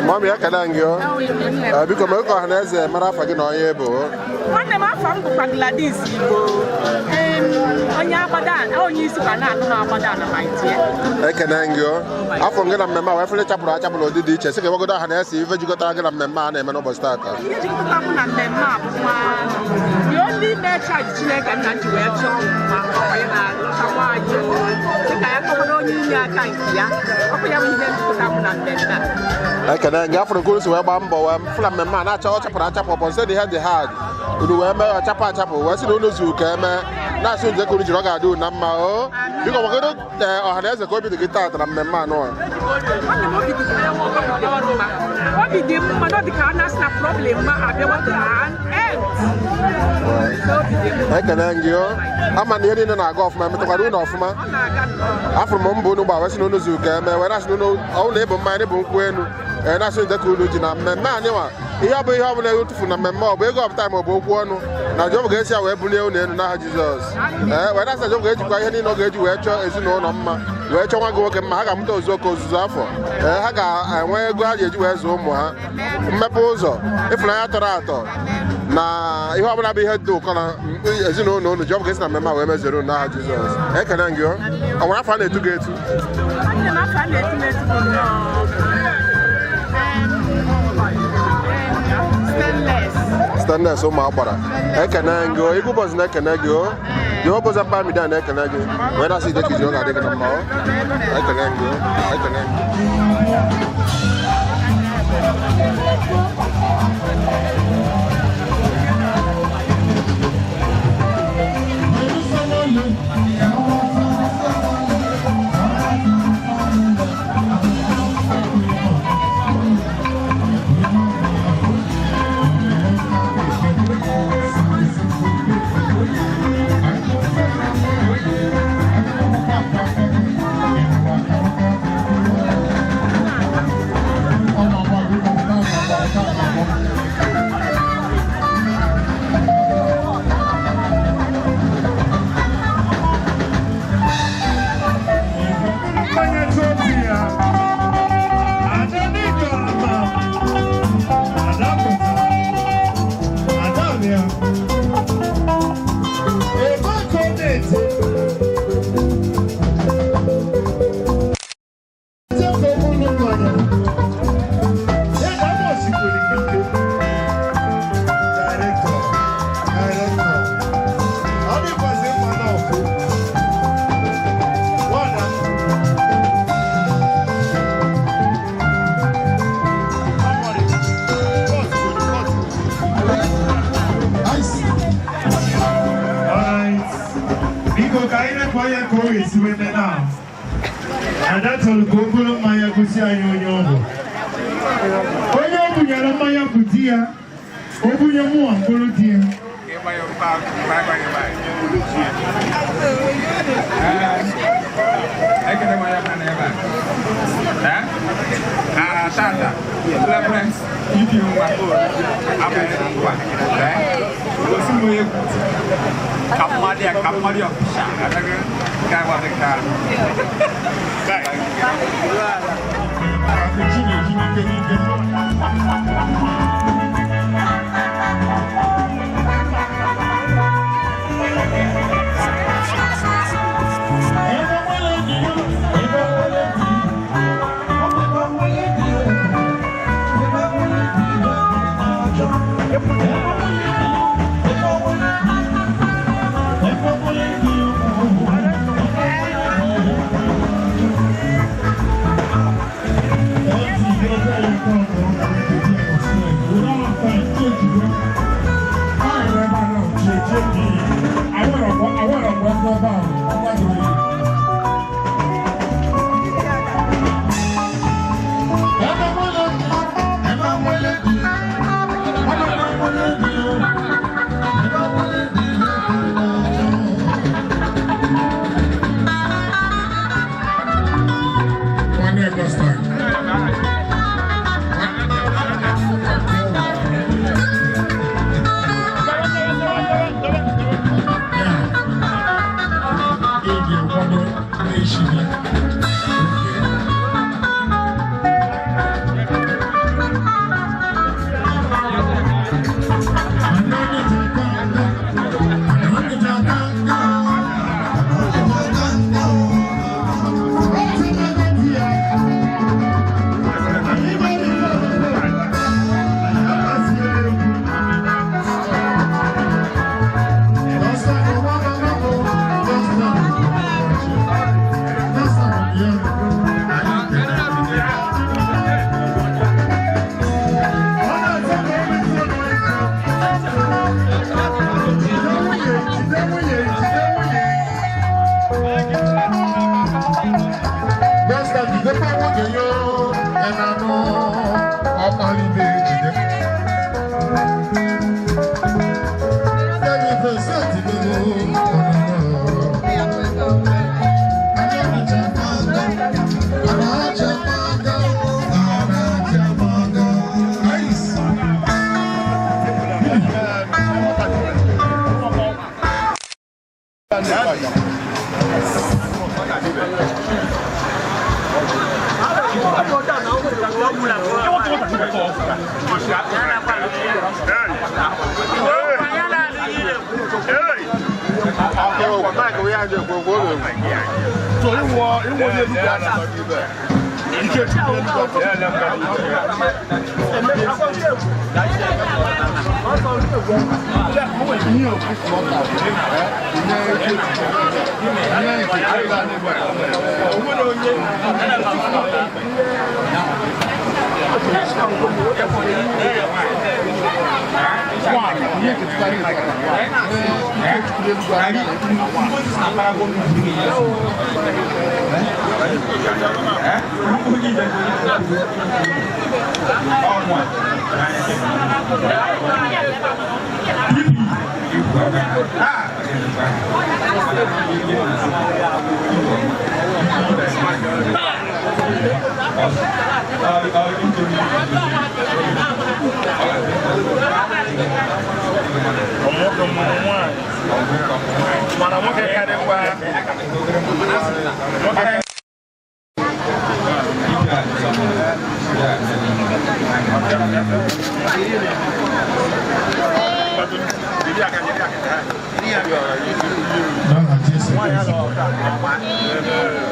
Mami, ekele gị o. Biko mee ka ọha na eze mara afa gị na onye bụ. Nwanne m, afọ m bụkwa Gladys Igbo. Onye agbada, onye isi kwa na-anụ m agbada na my dear. Ekene gị o. Afọ m gị na mmemme a wee fere chapụrụ achapụrụ ụdị dị iche sị ka ịgwagodo ọha na eze ife jikọtara gị na mmemme a na-eme n'ụbọchị taata. Ihe jikọtara mụ na mmemme a bụ nwa the only male child Chineke nna ji wee chọọ ma ọ ya na-alọta nwaanyị o, dịka ya kọkwara onye inye aka nke ya, ọ bụ ya bụ ihe jikọtara mụ na mmemme a. Ekene gị. Afọrọ nke unu si wee gbaa mbọ wee fụla mmemme a na-acha ọ chapụrụ achapụ ọbọ nsị dị ihe dị hard unu wee mee ọ chapụ achapụ wee sị na unu zuru ka eme na-asị nje ka unu jiri ọ ga-adị unu na mma o. Biko gwagodo ọha na eze ka obi dị gị taata na mmemme anụ a. Nwanne m, obi dị mma, obi dị mma na ọ dị ka a na-asị na problem ma abịawa to an end. Obi dị mma. Ekene gị o. Ama na ihe niile na-aga ọfụma, metụkwara unu ọfụma. Ọ na-aga nnọọ. Afụrụ m mbọ unu gba wee sị na unu zuru ka eme wee na-asị na unu ọwụ na ịbụ mmanya na ịbụ nkwụ elu, ee, na-asị nje ka unu ji na mmemme anyị nwa ihe ọ bụ ihe ọ bụla etufu na mmemme, ọ bụ ego ọpụta ma ọ bụ okwu ọnụ, na Jehova ga-esi ya wee bulie unu elu n'aha Jizọs. Ee, wee na-asị na Jehova ga-ejikwa ihe niile ọ ga-eji wee chọọ ezinụlọ mma, wee chọọ nwa gị nwoke mma. Ha ga-amụta ozu oke ozuzu afọ. Ee, ha ga-enwe ego ha ga-eji wee zụọ ụmụ ha, mmepe ụzọ ịfụnanya tọrọ atọ na ihe ọbụla bụ ihe dị ụkọ na ezinụlọ unu. Jehova ga-esi na mmemme a wee mezuoro unu n'aha Jizọs. Ekele gị o. Ọ nwere afọ a na-etu gị etu? Nwanne m, afọ a na-etu m etu bụ nnọọ Stainless. Stainless ụmụ agbara, ekene gị o. Igwe ụbọchị na-ekene gị o. Jehova Bọza Mpa Media na-ekene gị wee na-asị ide ka iji ọ ga-adị gị na mma o. Ekene gị o, ekene gị. Biko, ka anyị lepụ anya ka ọ ga-esi wee mee na Ada chọrọ ka o buru mmanya gosi anyị onye ọ bụ. Onye o bunyere mmanya bụ di ya. O bunye mụnwa mkpụrụ di ya. Ibi nwa abụghị ngwa gosi m egwu ka mmadụ ya ka mmadụ ya ọfịsha anaghị ka agwa ka.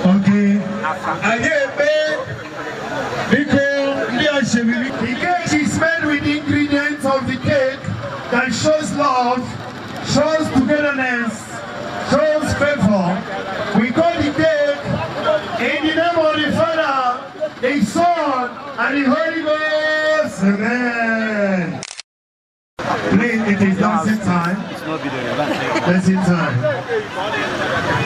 Okay. Anyị ekpe biko ndị ashebiri. The cake is made with the ingredients of the cake that shows love, shows togetherness, shows favor. We call the cake in the name of the Father, the Son, and the Holy Ghost. Amen. Please, it is dancing time. Dancing time.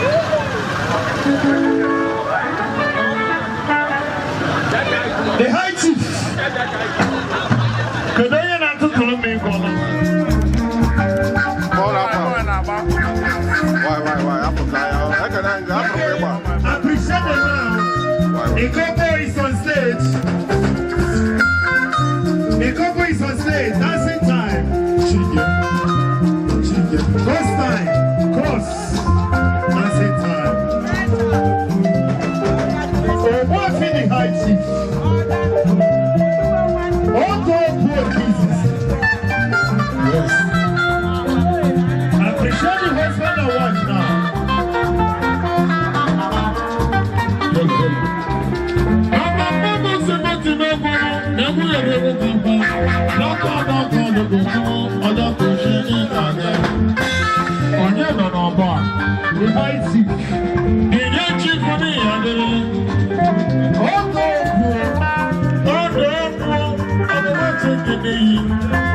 The High Chief. Kedu onye na-atụtụrụ m ego ọma? Appreciate the man. The couple is on stage. The couple Okay, dancing time. Chige. Chige. Cross time. Cross. Dancing time. Ogbuefi the high chief. Ogo Okwu izizi. Yes. Appreciate the husband and wife now. Onye nọ n'ọgbọ a? The high chief. Ìdí chief ní ìyàdírí. Ogo Okwu. Ọdọ okwu ọdụmọtụ kìíní yìí.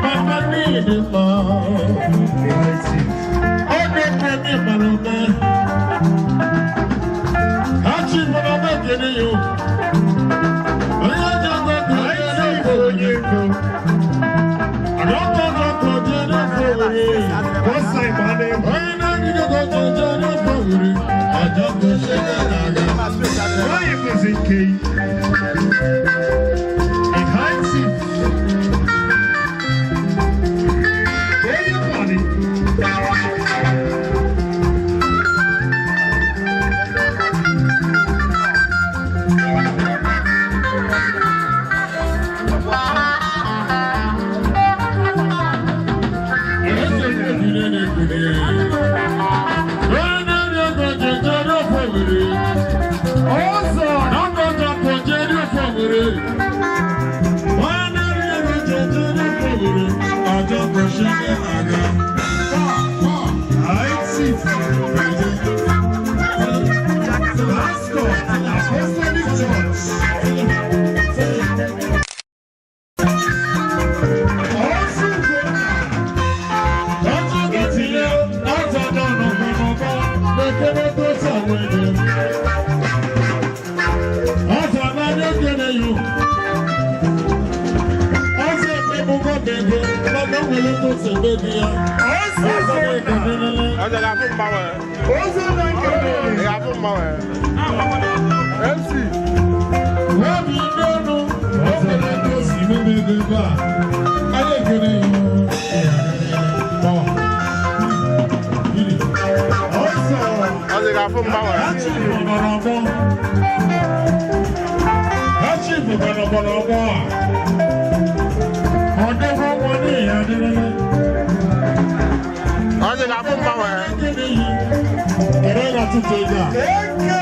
Papa ní ìdí mọ́. The high chief. Ọdọ okwu ní ìmọ̀lọ́mọ́. Achị ìmọ̀lọ́mọ́ kìíní yìí. Onye ọjọ́ ọgọ́ High chief onye ego. Ọdọ ọgọ́ ọjọ́ n'ofe wèrè. Cross time a na-egwu. Onye na-agịgị ọjọ́ ọjọ́ n'ofe wèrè. Ọjọ́ kò ṣe é na-aga. Nwanyị bụzi nke yi. The high chief. Onye bọ̀dị. Ọzọ. High chief. Pastor, Apostolic Church. Ọzọ Ugonna. Ọzọ Ugonna. Ọjọ́ ga-afụ mgbanwe. Ọzọ na nkene. Ị ga-afụ mgbanwe. MC. Wọ́n n'ọnụ, ó kele tó sì mẹ́mẹ́ gbogbo a. Ayé kele yìí ó. Ọzọ. Ọjọ́ ga-afụ mgbanwe. Achị gbọgbọrọgbọ. Achị gbọgbọrọgbọ a. Ọdọ́gbọ́ wọn ní ìyá délẹ́lẹ́. Ọjọ́ ga-afụ mgbanwe. Kele yìí. Kere na-atụtụ ego a. Eke.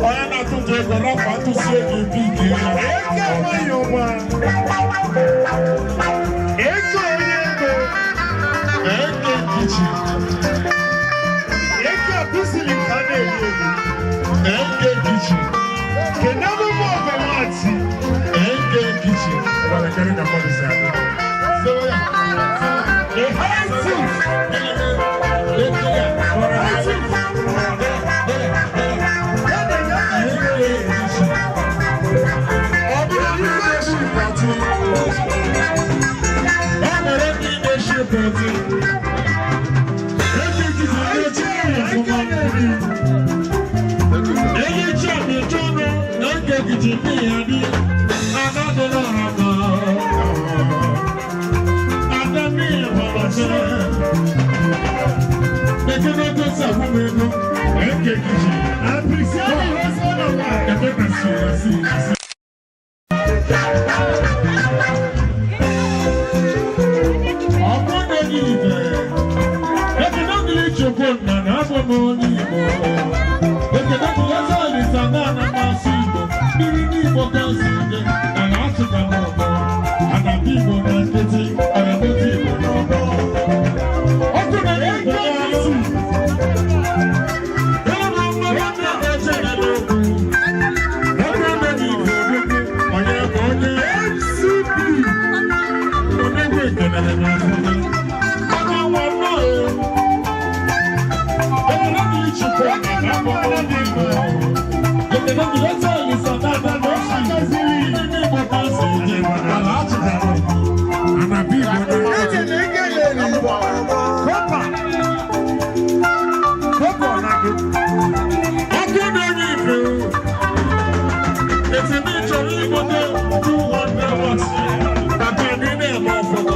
Onye na-atụtụ ego n'ọkwa ntụsi ego ibi nke ya. Eke nwanyị ọma. Eke onye ego. Eke kichi. Eke abụsịlị ka a na-eri eri. Eke kichi. Kenelu m ọgọmatị. Eke kichi. Gwara kere ka mmadụ si adị. Sewe ya. The high chief. High chief. Ya na ya na-eri. Ọ bụrụ na ị na-eshi pati. Ọ nwere ndị na-eshi pati. Eke kichi na-eche ya ọfụma. Onye chi ọmịjọ ọnụ na eke kichi n'ihi adị. Anadịla ọha ma. Ada n'ihi gbalacha. Ekene gosi ahụ m ego. Eke kichi. Appreciate the husband and wife. Ebe na si si si. Ọkụ na-enye ibe. Ekene ogili chukwu nna na abụ m onye Igbo. Ekene ogili eze Olisa na ana m asụ Igbo. Mmiri n'Igbo ka si dị, na na asụkwa m ọgbọ. Ana m Igbo na nkịtị, ana m otu Igbo n'ọgbọ. Ọkụ na-enye ibe n'alụ. Ụlọ mmadụ ndị na-eche ya n'okwu. Ọkụ na-enye ibe odogwu, onye ka onye MCP. Odogwu ekenere n'ọfụma. Ọnụ ọnwa nnọọ. Ekele dịrị Chukwu na abụ m onye Igbo. Ekele dịrị eze Olisa na ana m asụ Igbo. Ndị n'Igbo ka si eje, ala achịkara m. Ana m Igbo na Eke na eke lere. Kọpa. Kọpa ọ na-agụ. Ọkụ na-enye ife. Esi na ịchọrọ igote 200 watts. Papa gị na-eme ọfụma.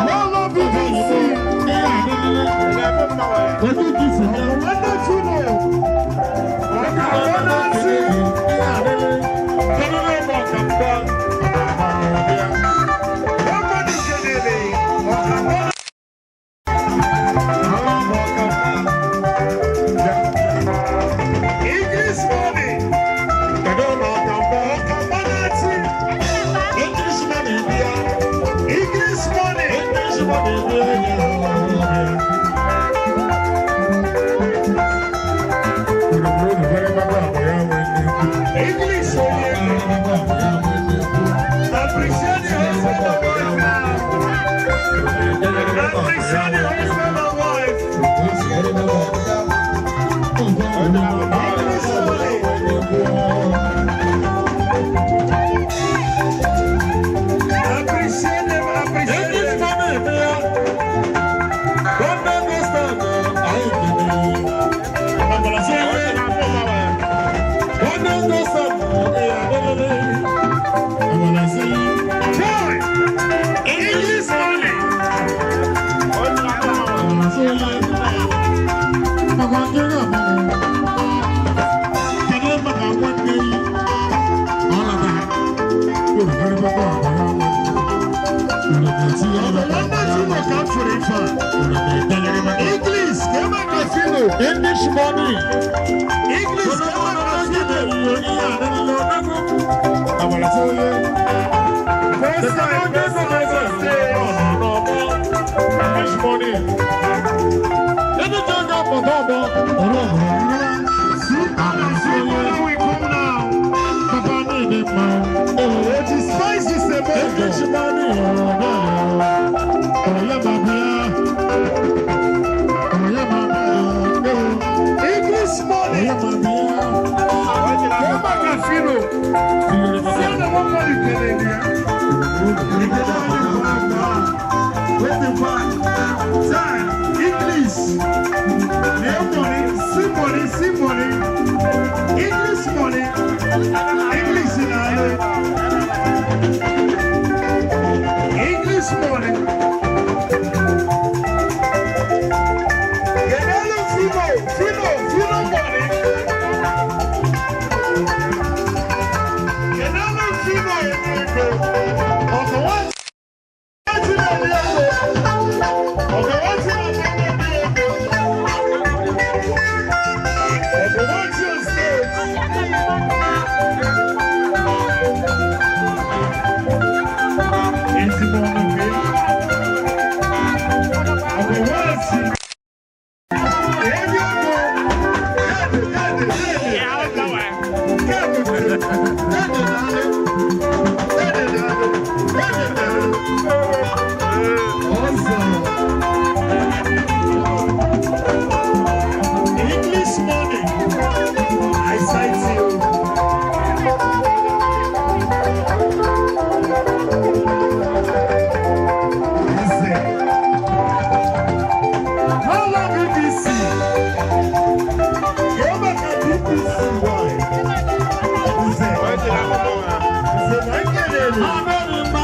Lọ́lọ́ BBC. Ojú ti sì ní. Ọ̀nà túnú. Ọ̀nà sí. English money. English money. English money. English money. English money. Appreciate the husband and wife now. Appreciate the husband and wife. English money. Appreciate them, appreciate them. Joy! English money! English, come on, Casino. English money. English, come on, Casino. First time, first time, English money. We come now. It is spicy, English money. English money. Come on, Casino. See the one money English. No money, see money, see money. English money. English in English money. Genelo Fino, Fino, Fino money. Genelo Fino ọkọ̀ wá ti lè ní ẹ̀kọ́. Ọkọ̀ wá ti lè ní ẹ̀kọ́. Ọkọ̀ wá ti lè state. Ezigbo ọnụ gị. Ọkọ̀ wá ti. Ebe ọkọ̀. Kẹ́ẹ̀dì, kẹ́ẹ̀dì, kẹ́ẹ̀dì. Kẹ́ẹ̀dì, kẹ́ẹ̀dì náà. Kẹ́ẹ̀dì náà. Kẹ́ẹ̀dì náà. English money. I cite you. Listen. Holla BBC. Go back at BBC. Why? Listen. Listen, I get it. Holla BBC.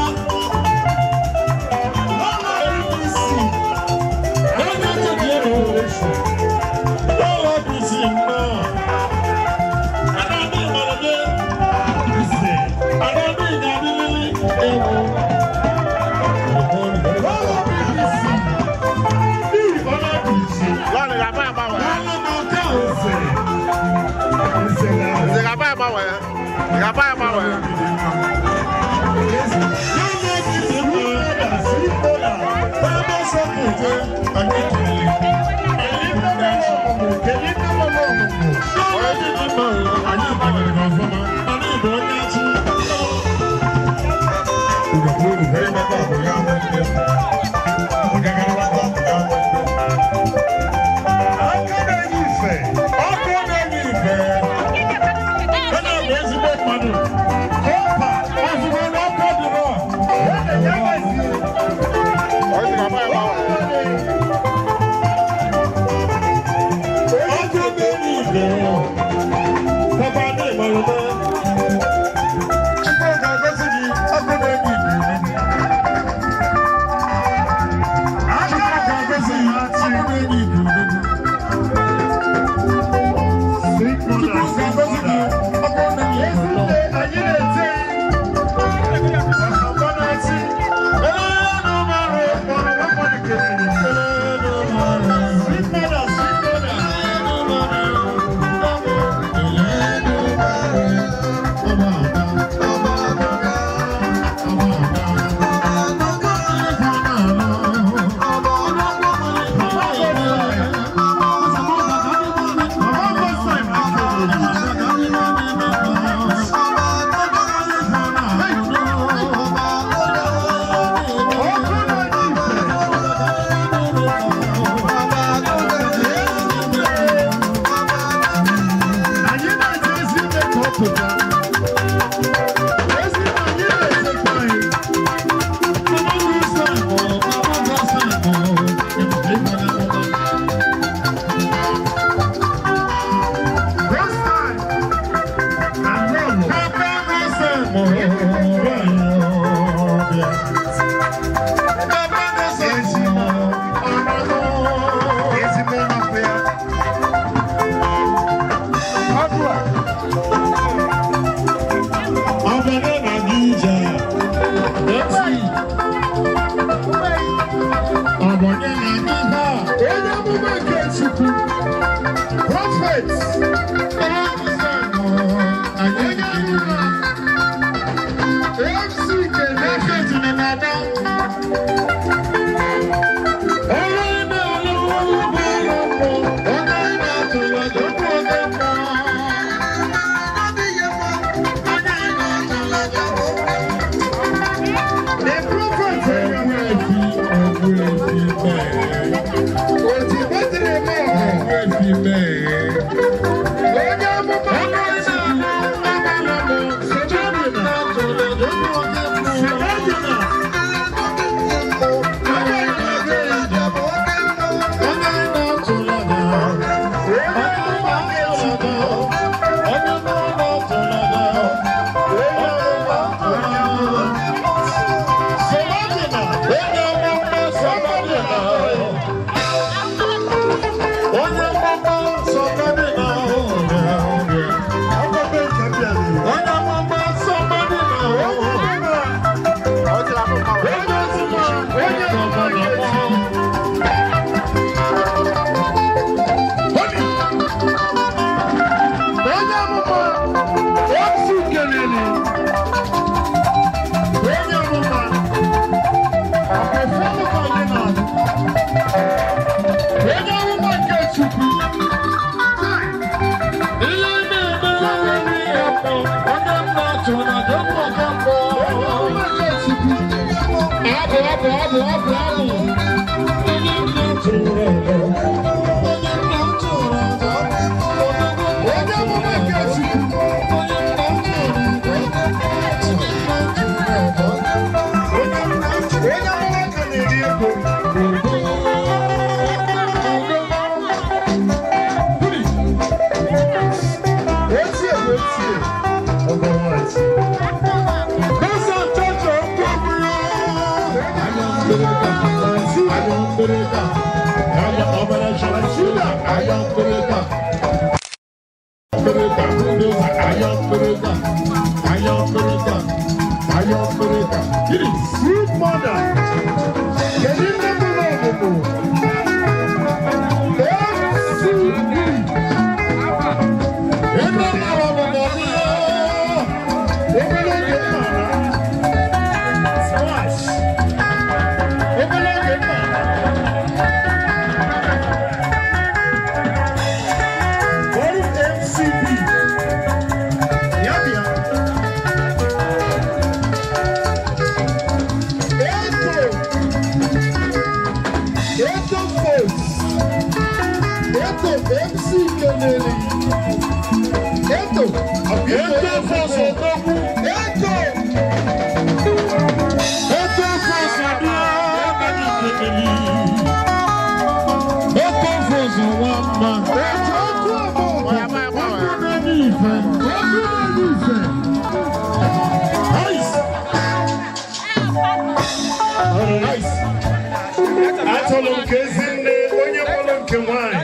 Achọrọ m ka ezi nne onye mụrụ nke nwanyị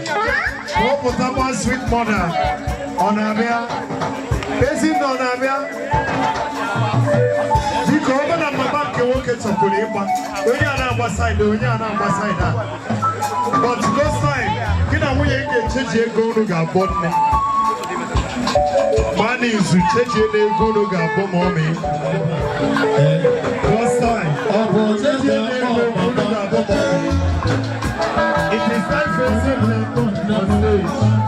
ka ọ pụta gba sweet mother ọ na-abịa. Ezinne ọ na-abịa? Biko, ọ bụ na mama nke nwoke chọkwuru ịgba, onye a na-agba side, onye a na-agba side a, but this time gị na nwunye gị ga-echeji ego unu ga-abọ nne ma na izu chejie na ego unu ga-abọ ma ọ mee. First time chejie na ego unu ga-abọ ma ọ mee. It is time for Ezinne on stage.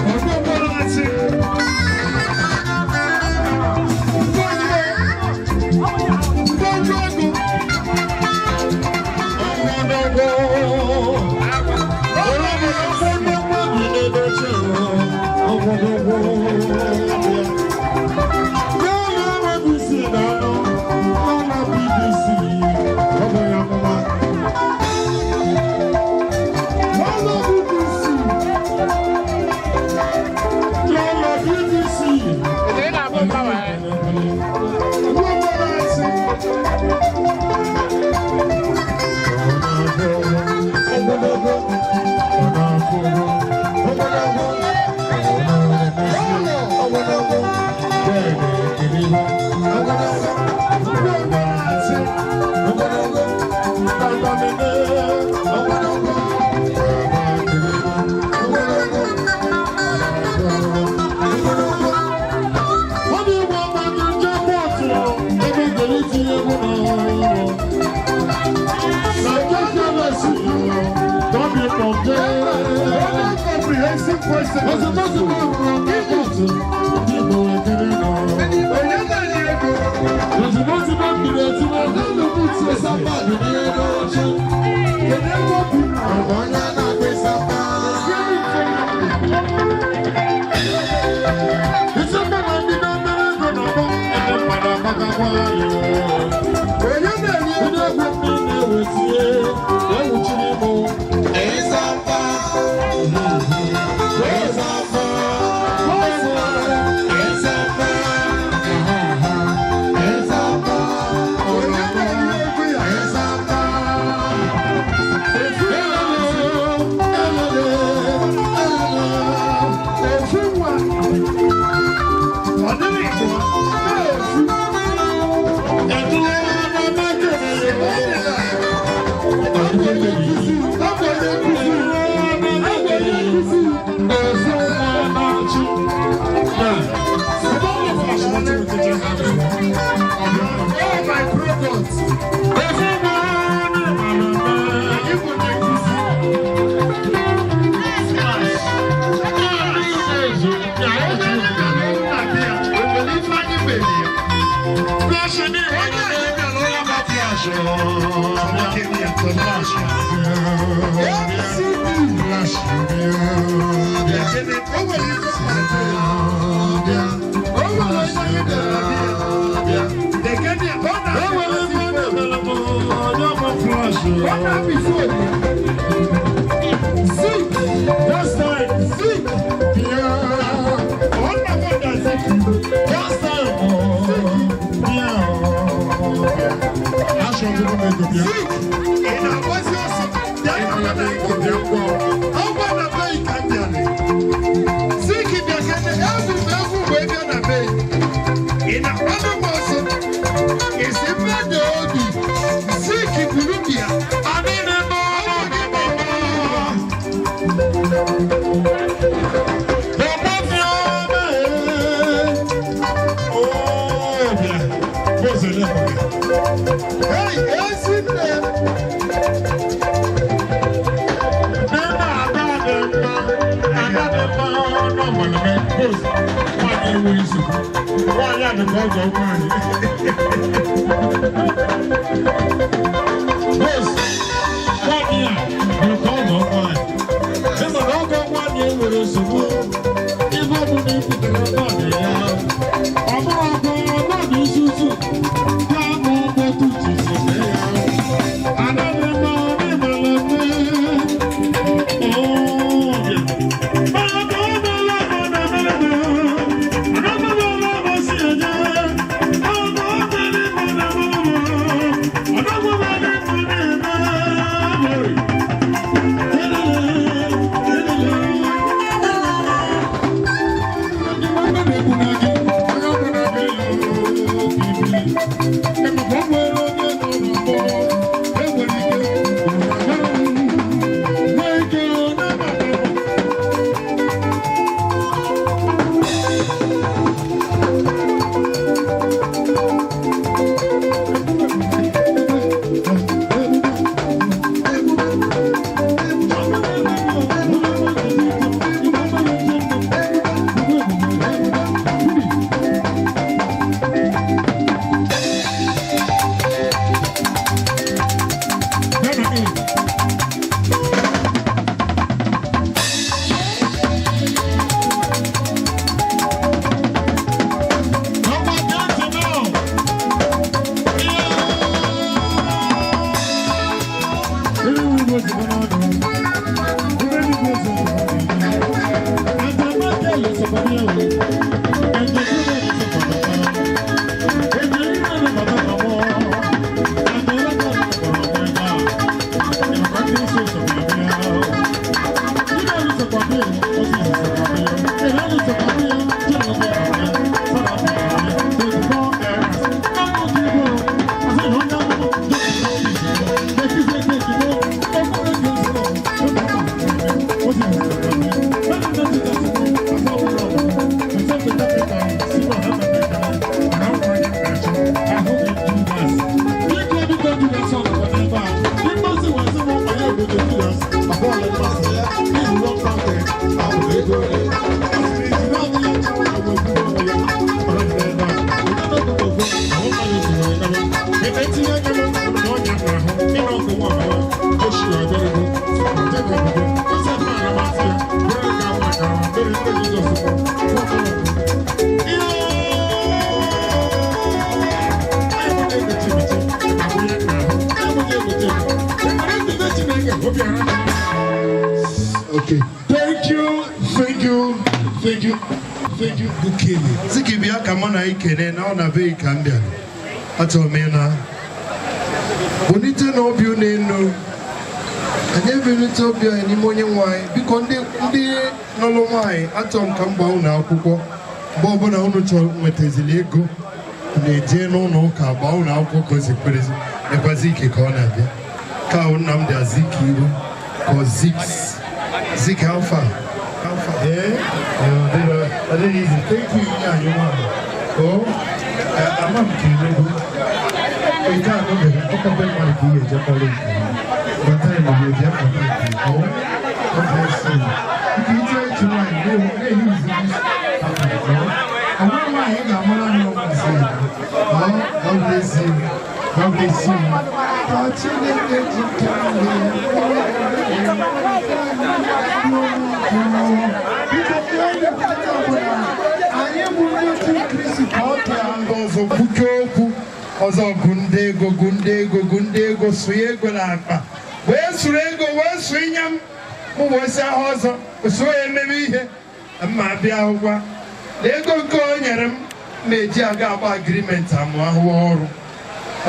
Ọgbọ́n Okay. Thank you, thank you, thank you, thank you. Bukele. Ziki bịa ka mụ na ị kene na ọ na be ka m bịara. Achọrọ m ịna. Bulite na obi unu enu. Anyị ebulite obi anyị n'ime onye nwe anyị. Biko ndị ndị nọlụ nwaanyị, achọrọ m ka m gbaa unu akwụkwọ. Mgbe ọbụla unu chọrọ nwetazili ego, unu eje n'ụlọ ụka gbaa unu akwụkwọ ka o si kwerezi. Ekwazi ike ka ọ na-abịa. Ka ahụ Nnamdi Azikiwe ka ọ Ziks. Zik, how far? How far? Eh? Yeah, I did easy. Thank you, yeah, you want. Oh, I'm not kidding. You can't go there. I can't beg money to you, just call it. But time will be there for you. Oh, God bless you. If you try to write, they use this. I want my head, I'm not going to say. Oh, God bless you. God bless you. Anyị bụ ndị otu Kristi ka ọ dị ndị ọzọ kwuchie okwu ọzọ gụ ndị ego gụ ndị ego gụ ndị ego sụnye ego n'akpa wee sụrụ ego wee sụọ ịnya m mụ wee sị ahụ ọzọ sụọ ya emebe ihe mma bịa ahụkwa na ego nke o nyere m na-eji aga agba agrimenti amụ ahụhụ ọrụ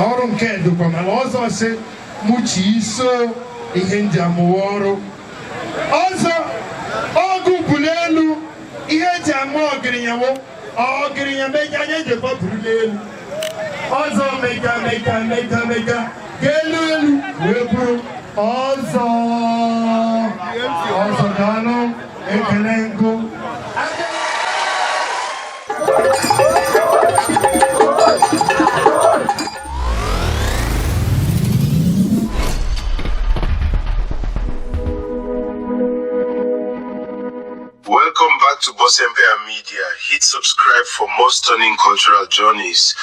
ọrụ nke dịkwa mana ọzọ sị mụ chi iso ihe ndị amụwa ọrụ ọzọ ọgụ buli elu ihe eji ama ọgịrịnya wụ ọgịrịnya mega anya ejekwa buru n'elu ọzọ mega mega mega mega ga elu elu wee bụrụ ọzọ ọzọ daalụ ekele nkụ. Welcome back to Boss Empire Media. Hit subscribe for more stunning cultural journeys.